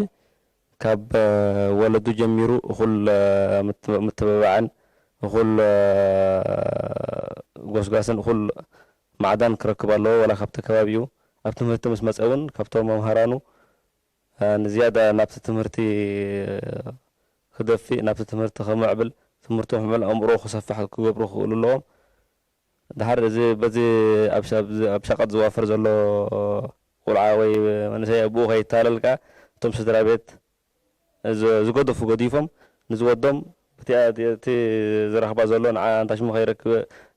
ካብ ወለዱ ጀሚሩ እኹል ምትብባዕን እኹል ጎስጓስን እኹል ማዕዳን ክረክብ ኣለዎ። ወላ ካብቲ ከባቢኡ ኣብ ትምህርቲ ምስ መፀ እውን ካብቶም መምሃራኑ ንዝያዳ ናብቲ ትምህርቲ ክደፊእ ናብቲ ትምህርቲ ክምዕብል ትምህርቱ ክምዕብል ኣእምሮ ክሰፍሕ ክገብሩ ክኽእሉ ኣለዎም። ድሓር እዚ በዚ ኣብ ሸቐጥ ዝዋፈር ዘሎ ቆልዓ ወይ መንእሰይ ኣቦኡ ከይታለል ከኣ እቶም ስድራ ቤት ዝገደፉ ገዲፎም ንዝወዶም እቲ ዝረኽባ ዘሎ ንዓ እንታይ ሽሙ ከይረክብ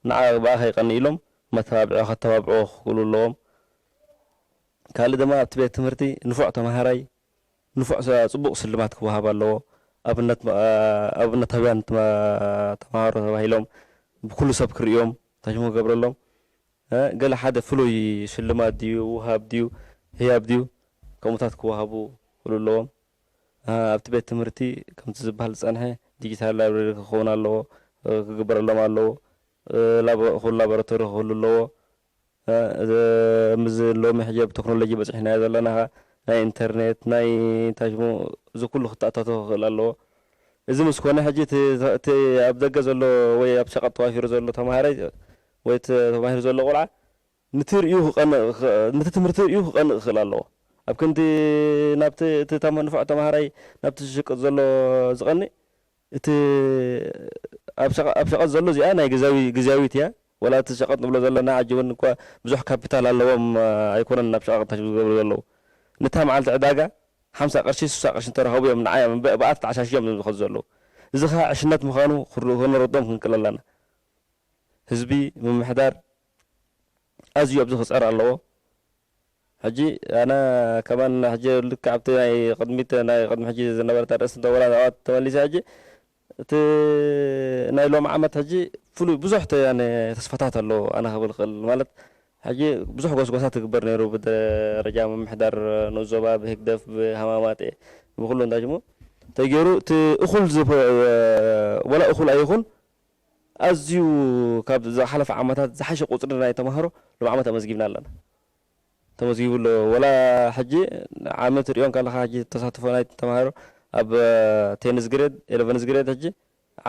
ንዓ ብኣ ከይቀንእ ኢሎም መተባብዒ ከተባብዕዎ ክኽእሉ ኣለዎም። ካልእ ድማ ኣብቲ ቤት ትምህርቲ ንፉዕ ተምሃራይ ንፉዕ ሰብ ፅቡቕ ስልማት ክወሃብ ኣለዎ። ኣብነታውያን ተምሃሮ ተባሂሎም ብኩሉ ሰብ ክርእዮም እንታይ ሽሙ ክገብረሎም ገለ ሓደ ፍሉይ ሽልማት ድዩ፣ ውሃብ ድዩ፣ ህያብ ድዩ፣ ከምኡታት ክወሃቡ ክህሉ ኣለዎም። ኣብቲ ቤት ትምህርቲ ከምቲ ዝበሃል ዝጸንሐ ዲጂታል ላይብረሪ ክኸውን ኣለዎ፣ ክግበረሎም ኣለዎ። እኹል ላቦራቶሪ ክህሉ ኣለዎ። እዚ ሎሚ ሕጂ ኣብ ቴክኖሎጂ በጺሕናዮ ዘለና፣ ናይ ኢንተርኔት፣ ናይ እንታይ ሽሙ፣ እዚ ኩሉ ክተኣታቶ ክኽእል ኣለዎ። እዚ ምስ ኮነ ሕጂ እቲ ኣብ ደገ ዘሎ ወይ ኣብ ሸቐጥ ተዋፊሩ ዘሎ ተማሃራይ ወይ ተማሂሩ ዘሎ ቆልዓ ነቲ ትምህርቲ ርእዩ ክቐንእ ክኽእል ኣለዎ። ኣብ ክንዲ ናብቲ እቲ ንፉዕ ተማሃራይ ናብቲ ዝሽቅጥ ዘሎ ዝቐንእ፣ እቲ ኣብ ሸቐጥ ዘሎ እዚኣ ናይ ግዝያዊት እያ። ወላ እቲ ሸቐጥ ንብሎ ዘለና ሕጂ እውን እኳ ብዙሕ ካፒታል ኣለዎም ኣይኮነን ናብ ሸቐጥ ዝገብሩ ዘለዉ። ነታ መዓልቲ ዕዳጋ ሓምሳ ቅርሺ ስሳ ቅርሺ እንተረኸቡ እዮም ንዓያ ብኣት ተዓሻሽዮም ዝኸዱ ዘለዉ። እዚ ከዓ ዕሽነት ምዃኑ ክነረድኦም ክንክእል ኣለና። ህዝቢ ምምሕዳር ኣዝዩ ኣብዚ ክፅዕር ኣለዎ። ሕጂ ኣነ ከማን ሕጂ ልክዕ ኣብቲ ናይ ቅድሚት ናይ ቅድሚ ሕጂ ዝነበረት ኣርእስቲ እንተወላ ናብኣ ተመሊሰ ሕጂ እቲ ናይ ሎሚ ዓመት ሕጂ ፍሉይ ብዙሕ ተስፋታት ኣለዎ ኣነ ክብል ክእል ማለት ሕጂ ብዙሕ ጎስጎሳ ትግበር ነይሩ ብደረጃ ምምሕዳር ንዞባ ብህግደፍ ብሃማማጤ ብኩሉ እንታይ ሽሙ ተገይሩ እቲ እኹል ወላ እኹል ኣይኹን ኣዝዩ ካብ ዝሓለፈ ዓመታት ዝሓሸ ቁፅሪ ናይ ተምሃሮ ሎም ዓመት ኣመዝጊብና ኣለና። ተመዝጊቡ ኣሎ። ወላ ሕጂ ዓሚ ትሪኦ እንከለኻ ሕጂ ተሳትፎ ናይ ተምሃሮ ኣብ ቴንዝ ግሬድ ኤለቨንዝ ግሬድ ሕጂ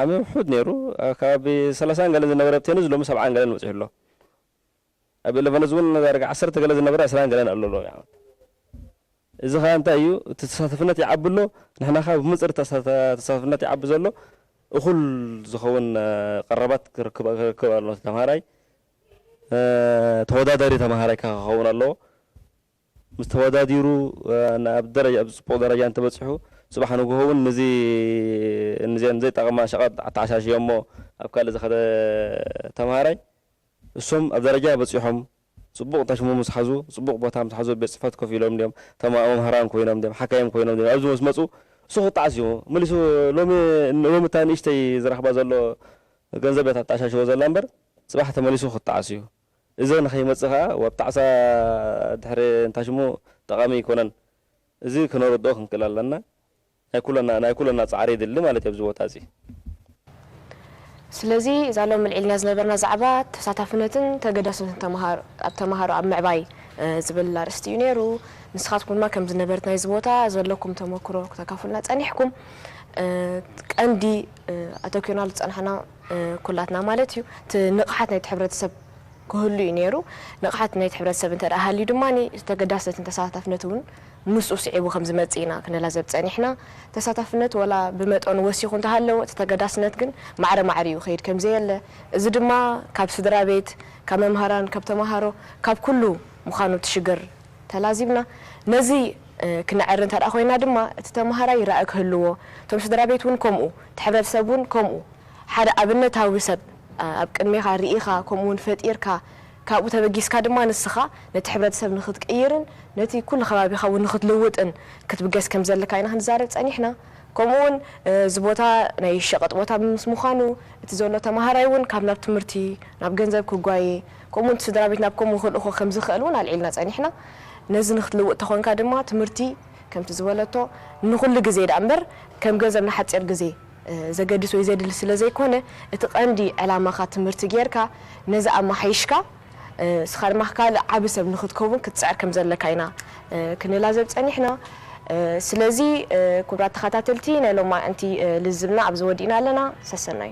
ዓሚ ውሑድ ነይሩ። ከባቢ ሰላሳን ገለን ዝነበረ ኣብ ቴንዝ ሎሚ ሰብዓን ገለን መፂሑ ኣሎ። ኣብ ኤለቨንዝ እውን ዳርጋ ዓሰርተ ገለ ዝነበረ ዕስራን ገለን ኣሎ ኣሎ። እዚ ኸዓ እንታይ እዩ? እቲ ተሳታፍነት ይዓቢ ኣሎ። ንሕና ኸዓ ብመንፅር ተሳታፍነት ይዓቢ ዘሎ እኹል ዝኸውን ቀረባት ክረክብ ኣሎ ተምሃራይ። ተወዳዳሪ ተምሃራይ ከዓ ክኸውን ኣለዎ። ምስ ተወዳዲሩ ኣብ ደረጃ ኣብ ፅቡቕ ደረጃ እንተበፂሑ ፅባሕ ንግሆ እውን ነዚ ነዚአን ዘይጠቕማ ሸቐጥ ኣተዓሻሽዮሞ ኣብ ካልእ ዝኸደ ተምሃራይ እሶም ኣብ ደረጃ በፂሖም ፅቡቕ ታሽሙ ምስ ሓዙ ፅቡቕ ቦታ ምስ ሓዙ ቤት ፅሕፈት ኮፍ ኢሎም ድዮም መምህራን ኮይኖም ድዮም ሓካይም ኮይኖም ድዮም ኣብዚ ምስ መፁ እሱ ክጣዓስ እዩ መሊሱ ሎሚ ሎሚ እታ ንእሽተይ ዝረኽባ ዘሎ ገንዘብ እያ ታተዓሻሽዎ ዘላ እምበር ፅባሕ ተመሊሱ ክጣዓስ እዩ እዚ ንኸይመፅእ ከዓ ኣብ ጣዕሳ ድሕሪ እንታሽሙ ጠቓሚ ኣይኮነን እዚ ክነረድኦ ክንክእል ኣለና ናይ ኩለና ናይ ኩለና ፃዕሪ የድሊ ማለት እዩ ኣብዚ ቦታ እዚ ስለዚ እዛ ሎም ልዒልና ዝነበርና ዛዕባ ተሳታፍነትን ተገዳስነትን ተምሃሮ ኣብ ተምሃሮ ኣብ ምዕባይ ዝብል ኣርእስቲ እዩ ነይሩ። ንስኻትኩም ድማ ከም ዝነበርት ናይዚ ቦታ ዘለኩም ተመክሮ ክተካፉልና ጸኒሕኩም። ቀንዲ ኣተኪርናሉ ዝጸናሕና ኩላትና ማለት እዩ እቲ ንቕሓት ናይቲ ሕብረተሰብ ክህሉ እዩ ነይሩ። ንቕሓት ናይቲ ሕብረተሰብ እንተ ደኣ ሃልዩ ድማ ተገዳስነትን ተሳታፍነት እውን ምስኡ ስዒቡ ከም ዝመጽእ ኢና ክንላዘብ ጸኒሕና። ተሳታፍነት ወላ ብመጠኑ ወሲኹ እንተሃለወ፣ እቲ ተገዳስነት ግን ማዕረ ማዕሪኡ ይኸይድ ከም ዘየለ፣ እዚ ድማ ካብ ስድራ ቤት፣ ካብ መምሃራን፣ ካብ ተማሃሮ፣ ካብ ኩሉ ምዃኑ እቲ ሽግር ተላዚብና። ነዚ ክነዐሪ እንተ ደኣ ኮይና ድማ፣ እቲ ተማሃራይ ራኢ ክህልዎ፣ እቶም ስድራ ቤት እውን ከምኡ፣ እቲ ሕብረተሰብ እውን ከምኡ፣ ሓደ ኣብነታዊ ሰብ ኣብ ቅድሜኻ ርኢኻ ከምኡ እውን ፈጢርካ ካብኡ ተበጊስካ ድማ ንስኻ ነቲ ሕብረተሰብ ንኽትቅይርን ነቲ ኩሉ ከባቢኻ እውን ንኽትልውጥን ክትብገስ ከም ዘለካ ኢና ክንዛረብ ጸኒሕና። ከምኡ እውን እዚ ቦታ ናይ ሸቐጥ ቦታ ምስ ምዃኑ እቲ ዘሎ ተማሃራይ እውን ካብ ናብ ትምህርቲ ናብ ገንዘብ ክጓየ ከምኡ እውን ስድራ ቤት ናብ ከምኡ ክልእኾ ከም ዝኽእል እውን ኣልዒልና ጸኒሕና። ነዚ ንኽትልውጥ ተኾንካ ድማ ትምህርቲ ከምቲ ዝበለቶ ንኹሉ ግዜ ደኣ እምበር ከም ገንዘብ ንሓጺር ግዜ ዘገድስ ወይ ዘድሊ ስለ ዘይኮነ እቲ ቀንዲ ዕላማኻ ትምህርቲ ጌርካ ነዚ ኣመሓይሽካ እስኻ ድማ ካልእ ዓቢ ሰብ ንኽትከውን ክትጽዕር ከም ዘለካ ኢና ክንላዘብ ጸኒሕና። ስለዚ ክቡራት ተኸታተልቲ ናይ ሎማዕንቲ ልዝብና ኣብዚ ወዲእና ኣለና። ሰሰናዩ።